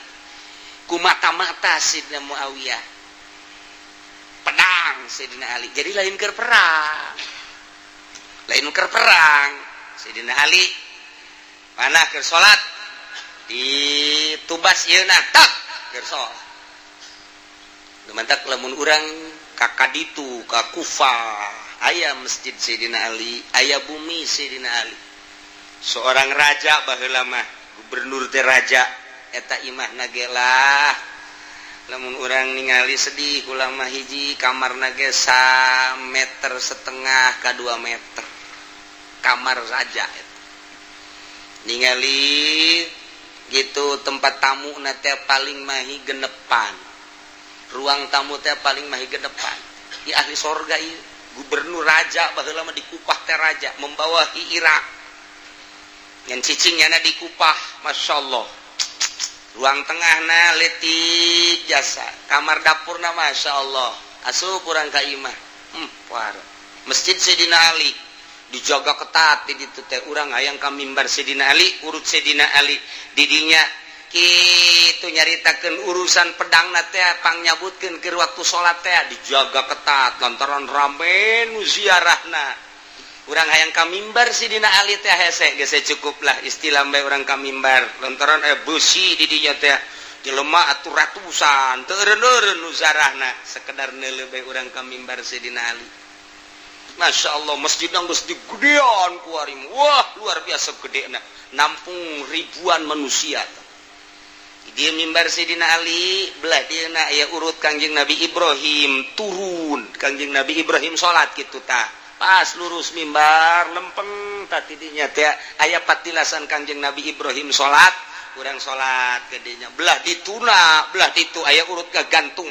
ku mata-mata Sidina Muawiyah, pedang Sidina Ali. Jadi lain keur perang, lain keur perang. Sidina Ali mana keur salat ditubas ieu nah tak keur salat. Mantak lamun urang ka kaditu ka Kufah, aya masjid Sayyidina Ali, aya bumi Sayyidina Ali, seorang raja baheula mah, gubernur teh raja. Eta imah nage lah, lamun urang ningali sedih. Ulama hiji kamar nage sa meter setengah ke 2 meter kamar raja eta. Ningali gitu tempat tamu nate paling mahi genepan, ruang tamu teh paling mahi genepan. Di ahli sorga ieu gubernur raja baheula mah di Kupah teh, raja membawahi Irak yang cicingnya di Kupah. Masya Allah, ruang tengah na letik jasa, kamar dapurna Masya Allah. Asup kurang ka imah, masjid Sayyidina Ali dijaga ketat di ditu teh. Urang hayang ka mimbar Sayyidina Ali, urut Sayyidina Ali didinya kitu. Nyaritakeun urusan pedang teh pangnyabutkeun keur waktu salat teh dijaga ketat lantaran rame nu ziarahna. Urang hayang ka mimbar Sidina Ali teh hese geus, cukup lah istilah bae urang ka mimbar lantaran beusi di dinya teh, jelema atuh ratusan, teu eureun-eureun nu ziarahna, sekedar neuleuh bae urang ka mimbar Sidina Ali. Masya Allah, masjid geus digedean kuari. Wah, luar biasa gedena, nampung ribuan manusia. Dia mimbar Sidina Ali, belah dia na ya urut Kangjeng Nabi Ibrahim turun. Kangjeng Nabi Ibrahim salat gitu tah. Pas lurus mimbar lempeng tah tidinya teh aya patilasan Kangjeng Nabi Ibrahim salat, urang salat gedenya. Belah dituna, belah ditu aya urut gantung.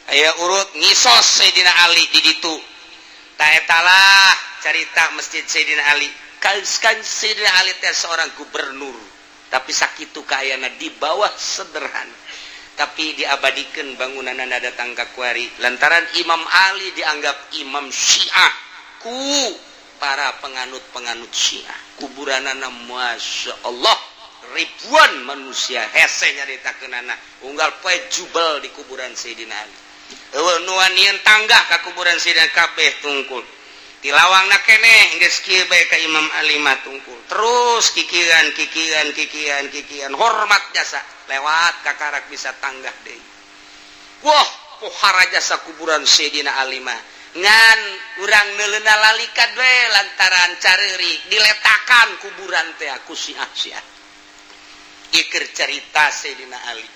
Aya urut ngisos Sayyidina Ali di ditu. Tah, etalah carita Masjid Sayyidina Ali. Kan Sayyidina Ali teh seorang gubernur, tapi sakitu kayana di bawah sederhana, tapi diabadikan bangunan datang ka kuari lantaran Imam Ali dianggap imam Syiah ku para penganut-penganut Syiah. Kuburanana Masya Allah, ribuan manusia. Hese nyaritakeunana, unggal poe jubel di kuburan Sayyidina Ali. Euweuh nu wanian tangga ka kuburan Sayyidina, kabeh tungkul. Ti lawangna keneh geus kieu bae ka Imam Ali mah tungkul. Terus kikieuan kikieuan kikieuan kikieuan, hormat jasa lewat kakarak bisa tanggah deui. Wah. Pohara jasa kuburan Sayyidina Ali mah. Ngan urang neuleuna lalikat we lantaran careurik diletakan kuburan teh ku Syiah Syiah. Ieu cerita Sayyidina Ali.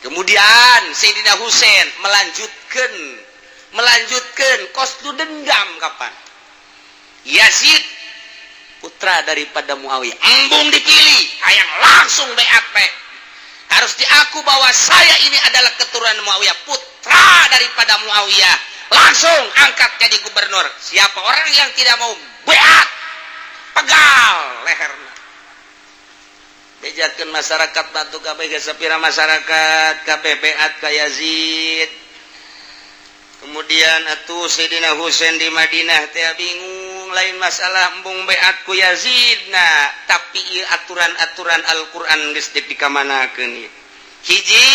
Kemudian Sayyidina Husain melanjutkan melanjutkan kos tu dendam. Kapan Yazid, putra daripada Muawiyah, embung dipilih, hayang langsung BAP, harus diaku bahwa saya ini adalah keturunan Muawiyah, putra daripada Muawiyah, langsung angkat jadi gubernur. Siapa orang yang tidak mau beat, pegal lehernya. Bejakeun masyarakat batu kabeh, sapira masyarakat kabeh beat ka Yazid. Kemudian atuh Sayyidina Husain di Madinah teh bingung, lain masalah embung beat ku Yazid, nah, tapi ieu aturan-aturan Al-Qur'an geus dipikamanakeun. Ieu hiji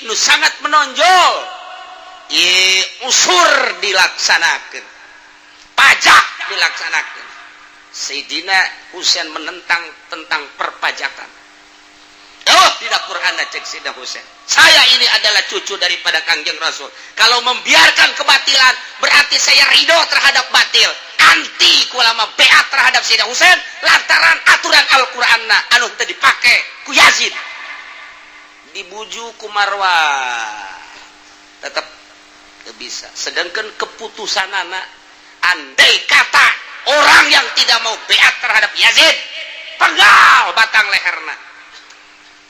nu sangat menonjol, ieu usur dilaksanakeun, pajak dilaksanakeun. Sayyidina Husain menentang tentang perpajakan. Oh, tidak Quran, cek Sayyidina Husain. Saya ini adalah cucu daripada Kangjeng Rasul. Kalau membiarkan kebatilan, berarti saya ridho terhadap batil. Anti kulama beat terhadap Sayyidina Husain lantaran aturan Al-Qur'an anu teu dipake ku Yazid. Dibujuk ku Marwah. Tetap teu bisa. Sedangkan keputusan anak, andai kata orang yang tidak mau beat terhadap Yazid, penggal batang leherna.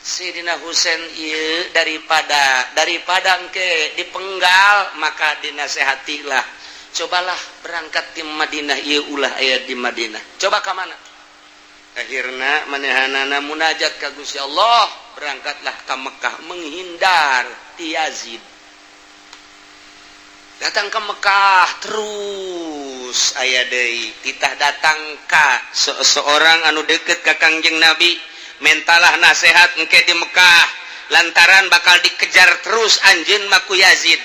Sayyidina Husain ieu daripada daripada engke dipenggal, maka dinasehatilah, cobalah berangkat di Madinah ieu, ulah aya di Madinah, coba ka mana. Akhirna manehanana munajat ka Gusti Allah, berangkatlah ke Mekah menghindar ti Yazid. Datang ke Mekah, terus aya deui titah datang ka seseorang anu deket ka Kangjeng Nabi, mentalah nasehat engke di Mekah lantaran bakal dikejar terus anjeun mah ku Yazid.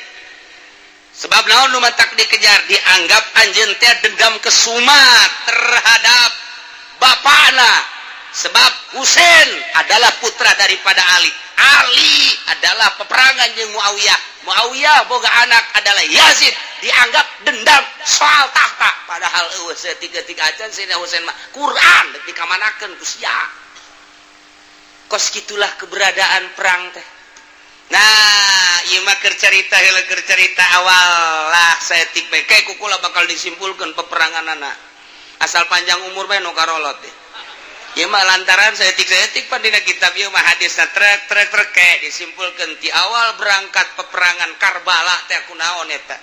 Sebab naon nu matak dikejar? Dianggap anjeun teh dendam kesumat terhadap bapakna, sebab Husain adalah putra daripada Ali, Ali adalah peperangan jeung Muawiyah, Muawiyah boga anak adalah Yazid. Dianggap dendam soal tahta, padahal eueuh tiga-tiga acan. Sayyidina Husain mah Quran dikamanakeun ku sia. Kos gitulah keberadaan perang teh. Nah, ieu mah keur carita heula, keur carita awal lah saeutik bae. Kayak kukula bakal disimpulkan peperangan anak, asal panjang umur bae nu karolot deh. Ieu mah lantaran saeutik-saeutik pan dina kitab ieu mah hadisna trek trek trek, kayak disimpulkan ti awal berangkat peperangan Karbala teh kunaon eta.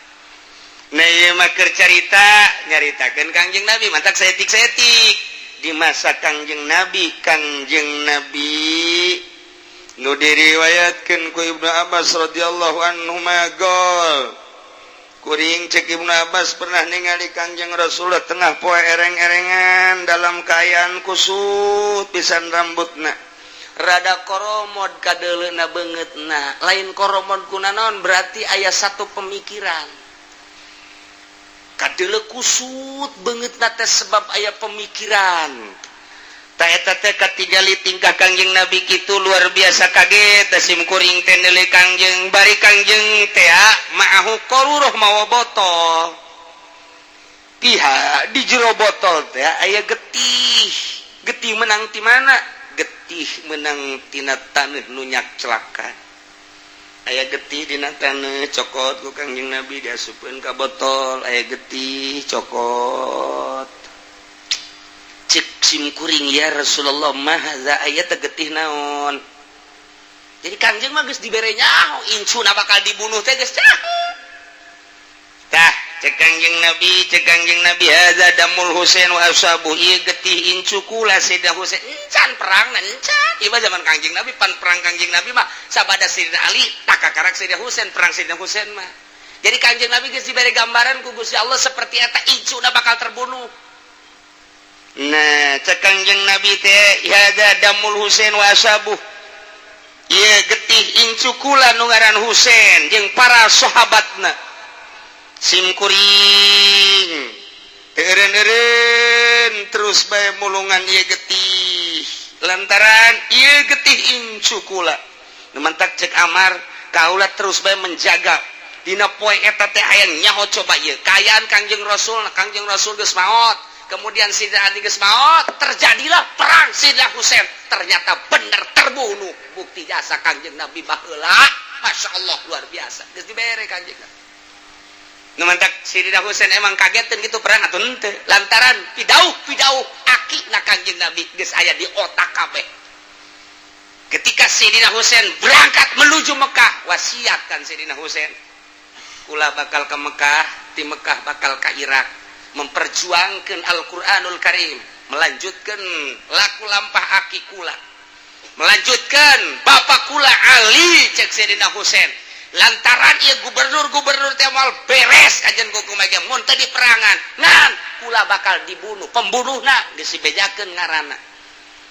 Nah, ieu mah keur carita nyaritakeun Kangjeng Nabi, mantak saeutik-saeutik di masa Kangjeng Nabi. Kangjeng Nabi nu diriwayatkeun ku Ibnu Abbas radhiyallahu anhu magol kuring, cek Ibnu Abbas, pernah ningali Kangjeng Rasulullah tengah poe ereng-erengan dalam kaayaan kusut pisan, rambutna rada koromod, kadeleuna beungeutna lain koromod kunaon, berarti aya satu pemikiran. Kadele kusut beungeutna teh sebab aya pemikiran. Ta eta teh katingali tingkah Kangjeng Nabi kitu luar biasa kaget sim kuring teh neuleuh Kangjeng, bari Kangjeng teh ma'ahu qaruroh, mawa botol. Pihak di jero botol teh aya getih. Getih menang ti mana? Getih menang tina taneuh nu nyakclakan. Aya getih dina taneuh, cokot ku Kangjeng Nabi, diasupkeun ka botol. Aya getih, cokot. Cek sim kuring, "Ya Rasulullah, ma hadza?" Aya teh getih naon? Jadi Kangjeng mah geus dibere nyaho incuna bakal dibunuh teh geus nyaho. Tah, cek Kangjeng Nabi, cek Kangjeng Nabi, "Hadza damul Husain wa ashabu." Ieu getih incu kula, Sayyidina Husain. Encan perang, encan. Ieu mah zaman Kangjeng Nabi. Pan perang Kangjeng Nabi mah sabada Sayyidina Ali, tak kakarak Sayyidina Husain perang. Sayyidina Husain mah, jadi Kangjeng Nabi geus dibere gambaran ku Gusti Allah seperti eta incuna bakal terbunuh. Nah, cek Kangjeng Nabi teh, "Hadza damul Husain wa ashabu." Ieu getih incu kula nu ngaran Husain jeung para sahabatna. Sim kuring eureun-eureun terus bae mulungan ieu getih lantaran ieu getih incu kula. Nu mantak cek Amar, kaula terus bae menjaga. Dina poe eta teh aya nyaho. Coba ieu kaayaan Kangjeng Rasul. Kangjeng Rasul geus maot, kemudian Sidina Ali geus maot, terjadilah perang. Sidina Husain ternyata bener terbunuh. Bukti jasa Kangjeng Nabi baheula, Masya Allah, luar biasa. Geus dibere Kangjeng Nabi. Nu mantak Sidina Husain emang kagetin gitu perang atau henteu, lantaran pidauh pidauh aki na Kangjeng Nabi geus aya di otak kabeh. Ketika Sidina Husain berangkat menuju Mekah, wasiat kan Sidina Husain, "Kula bakal ke Mekah, di Mekah bakal ke Irak, memperjuangkan Al-Quranul Karim, melanjutkan laku lampah aki kula, melanjutkan bapak kula Ali," cek Sidina Husain. Lantaran ieu gubernur-gubernur teh moal beres ajen kumaha mun teu diperangan, ngan kula bakal dibunuh, pembunuhna geus dibejakeun ngaranna,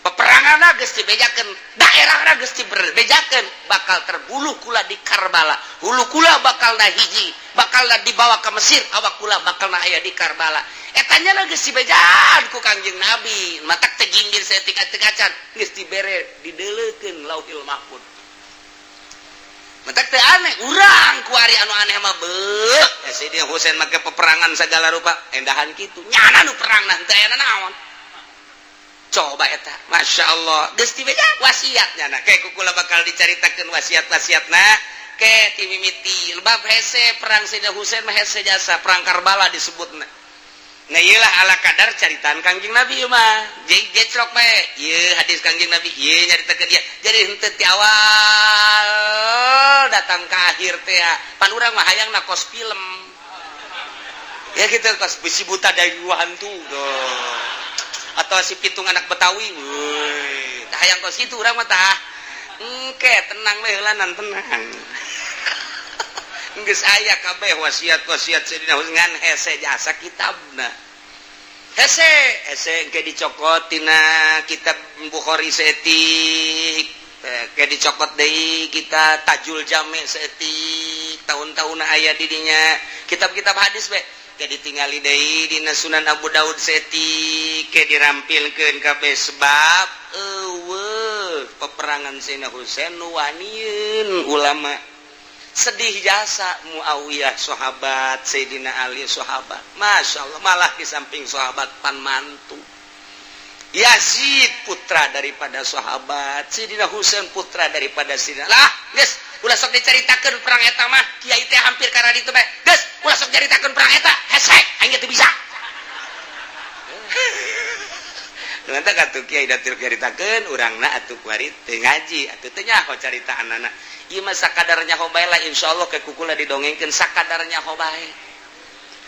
peperanganna geus dibejakeun, daerahna geus dibejakeun, bakal terbunuh kula di Karbala, hulu kula bakal na hiji, bakal na dibawa ke Mesir, awak kula bakal na aya di Karbala. Eta nya geus dibejaan ku Kangjeng Nabi. Matak teh ginggir saeutik acan geus dibere, dideleukeun Lauhil Mahfud. Matak teh aneh urang kuari, anu aneh mah beuh ya Sayyidina Husain make peperangan segala rupa endahan kitu, nyana nu perang nah teu aya naon. Coba eta, Masya Allah, geus dibeja wasiatnya. Nah, kayak kukula bakal dicaritakeun wasiat-wasiatna ke ti mimiti bab hese perang Sayyidina Husain mah, hese jasa perang Karbala disebutna. Nah, iyalah ala kadar caritaan Kangjeng Nabi mah. Jadi gecrok bae. Ieu hadis Kangjeng Nabi, ieu nyaritakeun ieu. Jadi henteu ti awal datang ke akhir teh. Pan urang mah hayangna kos film. Ya gitu, kos besi buta dari dua hantu tuh. Atau si Pitung anak Betawi. Woi, tah hayang kos kitu urang mah tah. Engke tenang we heulanan, tenang. Geus aya kabeh wasiat-wasiat Sayyidina Husain, ngan hese jasa kitabna. Hese, hese engke dicokot tina kitab Bukhari saeutik, ke dicokot deui kita Tajul Jami saeutik, tahun-tahun aya di dinya kitab-kitab hadis be, ke ditingali deui dina Sunan Abu Daud saeutik, ke dirampilkeun kabeh, sebab eueuh peperangan Sayyidina Husain nu wanieun ulama sedih jasa. Muawiyah sahabat, Sayyidina Ali sahabat, Masya Allah, malah di samping sahabat pan mantu. Yazid putra daripada sahabat, Sayyidina Husain putra daripada Sayyidina. Lah geus ulah sok diceritakeun perang eta mah, kiai teh hampir karena itu bae, geus ulah sok caritakeun perang eta, hese aing teu bisa. Nanti atuh kiai datil caritakeun urangna atuh kuari teu ngaji atuh teu nyaho caritaanana. Ieu mah sakadar nyaho bae lah, insyaallah ke kukula didongengkeun sakadar nyaho bae.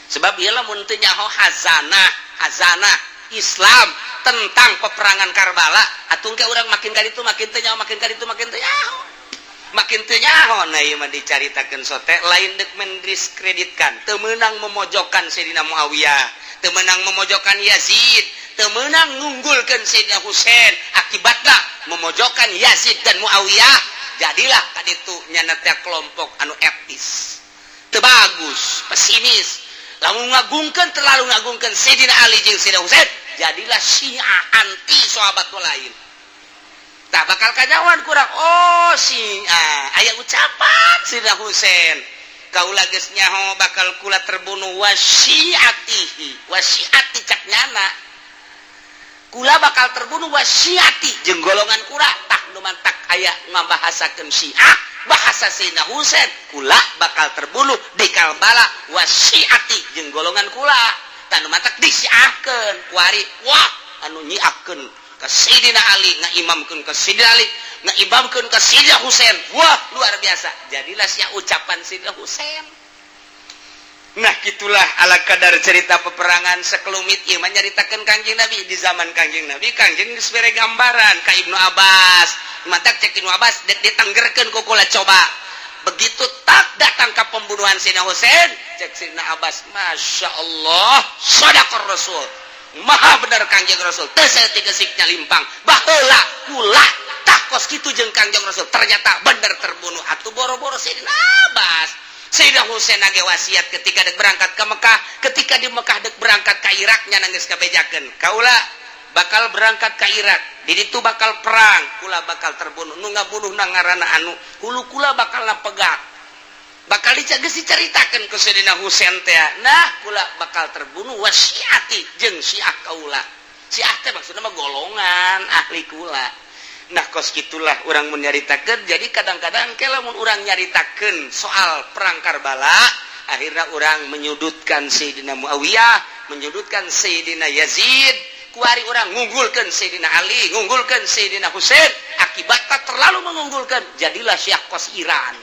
Sebab ieu lamun teu nyaho hazanah, hazanah Islam tentang peperangan Karbala, atuh ke urang makin kali itu makin teu nyaho, makin kali itu makin teu nyaho. Makin teu nyaho. Nah, ieu mah dicaritakeun sote lain deuk mendiskreditkan, teu meunang memojokkan Sayyidina Muawiyah, teu meunang memojokkan Yazid, teu meunang ngunggulkeun Sayyidina Husain. Akibatna memojokkan Yazid dan Muawiyah, jadilah tadi itu nyana teh kelompok anu etis, teu bagus, pesimis. Lamun ngagungkeun, terlalu ngagungkeun Sayyidina Ali jeung Sayyidina Husain, jadilah Syiah anti sahabat nu lain. Tak bakal kanyawan kurang, oh Syiah aya ucapan Sayyidina Husain, "Kaula geus nyaho bakal kula terbunuh wasyiatihi." Wasyiati cak nyana, kula bakal terbunuh wasyiati jeung golongan kula. Tah, nu mantak aya ngabahasakeun Syiah, bahasa Sayyidina Husain, "Kula bakal terbunuh di Karbala wasyiati jeung golongan kula." Tah, nu mantak disyiahkeun kuari, wah, anu nyiahkeun ka Sayyidina Ali, ngaimamkeun ka Sayyidina Ali, ngaimamkeun ka Sayyidina Husain, wah, luar biasa, jadilah sia ucapan Sayyidina Husain. Nah, gitulah ala kadar cerita peperangan sekelumit ieu mah nyaritakeun Kangjeng Nabi. Di zaman Kangjeng Nabi, Kangjeng geus bere gambaran ka Ibnu Abbas. Matak cek Ibnu Abbas, dek ditanggerkeun ku kula. Coba begitu tak datang ke pembunuhan Sayyidina Husain, cek Sayyidina Abbas, "Masya Allah, shadaqar Rasul, maha bener Kangjeng Rasul." Teu saeutik geusiknya limpang baheula kula takos kitu jeung Kangjeng Rasul, ternyata bener terbunuh. Atuh boro-boro Sayyidina Abbas, Sayyidina Husain nage wasiat ketika dek berangkat ke Mekah, ketika di Mekah dek berangkat ke Iraknya nangis kabejakeun, "Kaula bakal berangkat ke Irak, di ditu bakal perang, kula bakal terbunuh, nu ngabunuh na ngaranna anu, hulu kula bakal na pegat." Bakal geus dicaritakeun ku Sayyidina Husain teh. Nah, kula bakal terbunuh wasiati jeung Syiah kaula. Syiah teh maksudna mah golongan ahli kula. Nah, kos gitulah urang mun nyaritakeun. Jadi kadang-kadang ke lamun urang nyaritakeun soal perang Karbala, akhirnya urang menyudutkan Sayyidina Muawiyah, menyudutkan Sayyidina Yazid, kuari urang ngunggulkeun Sayyidina Ali, ngunggulkeun Sayyidina Husain, akibatnya terlalu mengunggulkan jadilah Syiah kos Iran.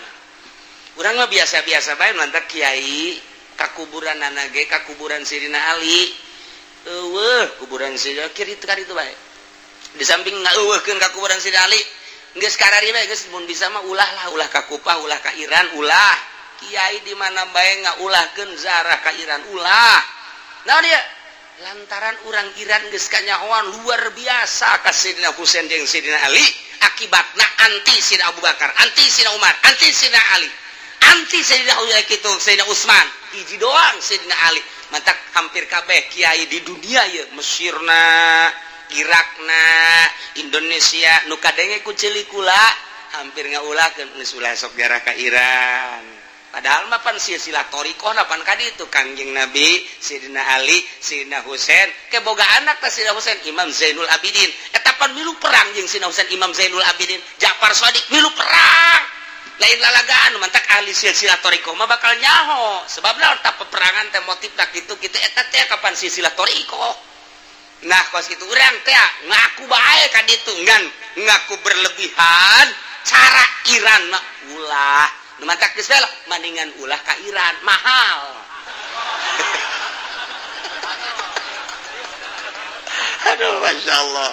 Urang mah biasa-biasa bae, mantap kiai kakuburan ge kakuburan Sayyidina Ali eueuh, kuburan Sayyidina kiri itu itu bae. Di samping ngeueuhkeun ka kuburan Sayyidina Ali, geus karari bae geus, mun bisa mah ulah lah, ulah ka Kupah, ulah ka Iran, ulah. Kiai di mana bae ngaulahkeun zarah ka Iran, ulah. Nah, dia lantaran urang Iran geus kanyahoan luar biasa ka Sayyidina Husain jeung Sayyidina Ali, akibatna anti Sayyidina Abu Bakar, anti Sayyidina Umar, anti Sayyidina Ali, anti Sayyidina kitu Sayyidina Utsman, hiji doang Sayyidina Ali. Mantak hampir kabeh kiai di dunia ya, Mesirna, Irakna, Indonesia nu kadenge ku ceuli kula hampir ngaulahkeun geus ulah sok jarah ka Iran. Padahal mah pan silsilah thoriqoh pan kadi itu Kangjeng Nabi, Sayyidina Ali, Sayyidina Husain, ke boga anak teh Sayyidina Husain, Imam Zainul Abidin. Eta pan milu perang jeung Sayyidina Husain, Imam Zainul Abidin, Ja'far Shadiq milu perang. Lain lalagaan, mantak ahli silsilah thoriqoh mah bakal nyaho. Sebab naon tah peperangan teh motifna kitu kitu eta teh kapan silsilah thoriqoh. Nah, kos kitu urang teh ngaku bae ka ditu ngan ngaku berlebihan cara Iran mah ulah. Nu mantak geus lah mendingan ulah ka Iran mahal. Aduh, Masya Allah.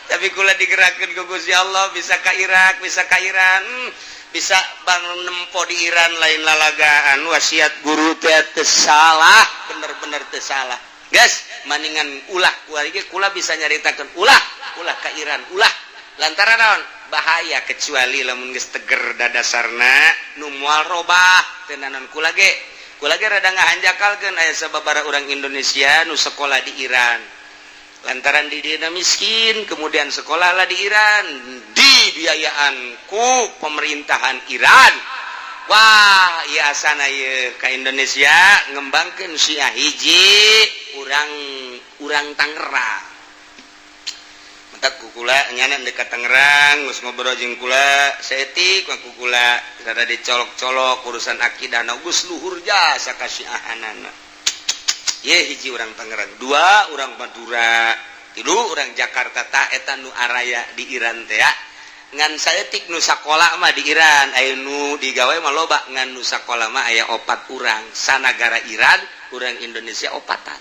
Tapi kula digerakkeun ku Gusti Allah bisa ka Irak, bisa ka Iran, bisa bang nempo di Iran lain lalagaan. Wasiat guru teh teu salah, bener-bener teu salah. Guys, mendingan ulah kuari ge kula bisa nyaritakeun ulah, ulah ka Iran, ulah. Lantaran naon? Bahaya kecuali lamun geus teger dadasarna nu moal robah teu naon kula ge. Kula ge rada ngahanjakalkeun aya sababaraha urang Indonesia nu sekolah di Iran. Lantaran di dieu miskin, kemudian sekolahlah di Iran, dibiayaan ku pemerintahan Iran. Wah, ieu asana ieu ka Indonesia ngembangkeun Syiah hiji urang urang Tangerang. Mentak ku kula nyana dekat Tangerang geus ngobrol jeung kula saeutik ku kula rada dicolok-colok urusan akidah na geus luhur jasa ka Syiahanana. Ye hiji urang Tangerang, dua urang Madura, tilu urang Jakarta tah eta nu araya di Iran teh ya. Ngan saeutik nu sakola mah di Iran, aya nu digawe mah loba, ngan nu sakola mah aya opat urang sanagara Iran, urang Indonesia opatan.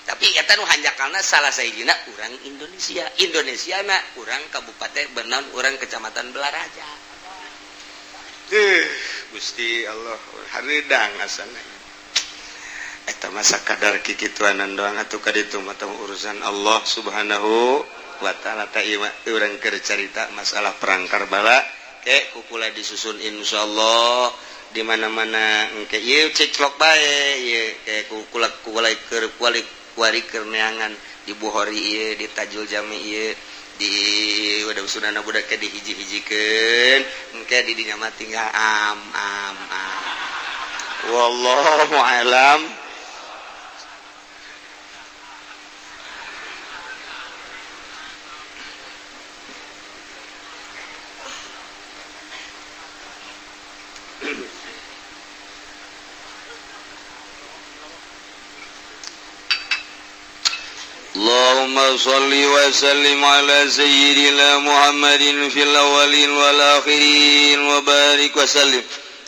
Tapi eta nu hanjakalna salah sahijina urang Indonesia, Indonesia na urang Kabupaten Benon, urang Kecamatan Belaraja. Gusti Allah hareudang asana. Eta masa kadar kikituanan doang atuh ka ditu mah urusan Allah Subhanahu wa ta'ala. Ta ieu urang keur carita masalah perang Karbala ke kukula disusun insyaallah di mana-mana engke ieu ciclok bae ieu ke kukula kukula keur kuali kuari keur neangan di Bukhari ieu, di Tajul Jami ieu, di wadah sunana budak ke dihiji-hijikeun engke di dinya mah tinggal am am am. Wallahu alam. اللهم صل وسلم على سيدنا محمد في الأولين والآخرين وبارك وسلم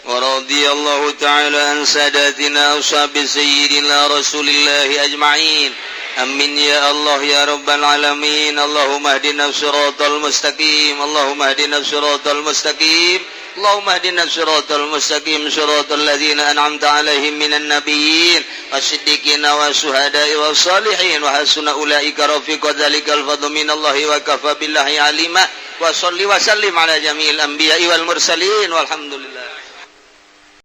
ورضي الله تعالى عن ساداتنا أصحاب سيدنا رسول الله أجمعين آمين يا الله يا رب العالمين. اللهم اهدنا الصراط المستقيم، اللهم اهدنا الصراط المستقيم، اللهم اهدنا الصراط المستقيم، صراط الذين أنعمت عليهم من النبيين والصديقين والشهداء والصالحين وحسن أولئك رفيقا. ذلك الفضل من الله وكفى بالله عليما. وصل وسلم على جميع الأنبياء والمرسلين والحمد لله.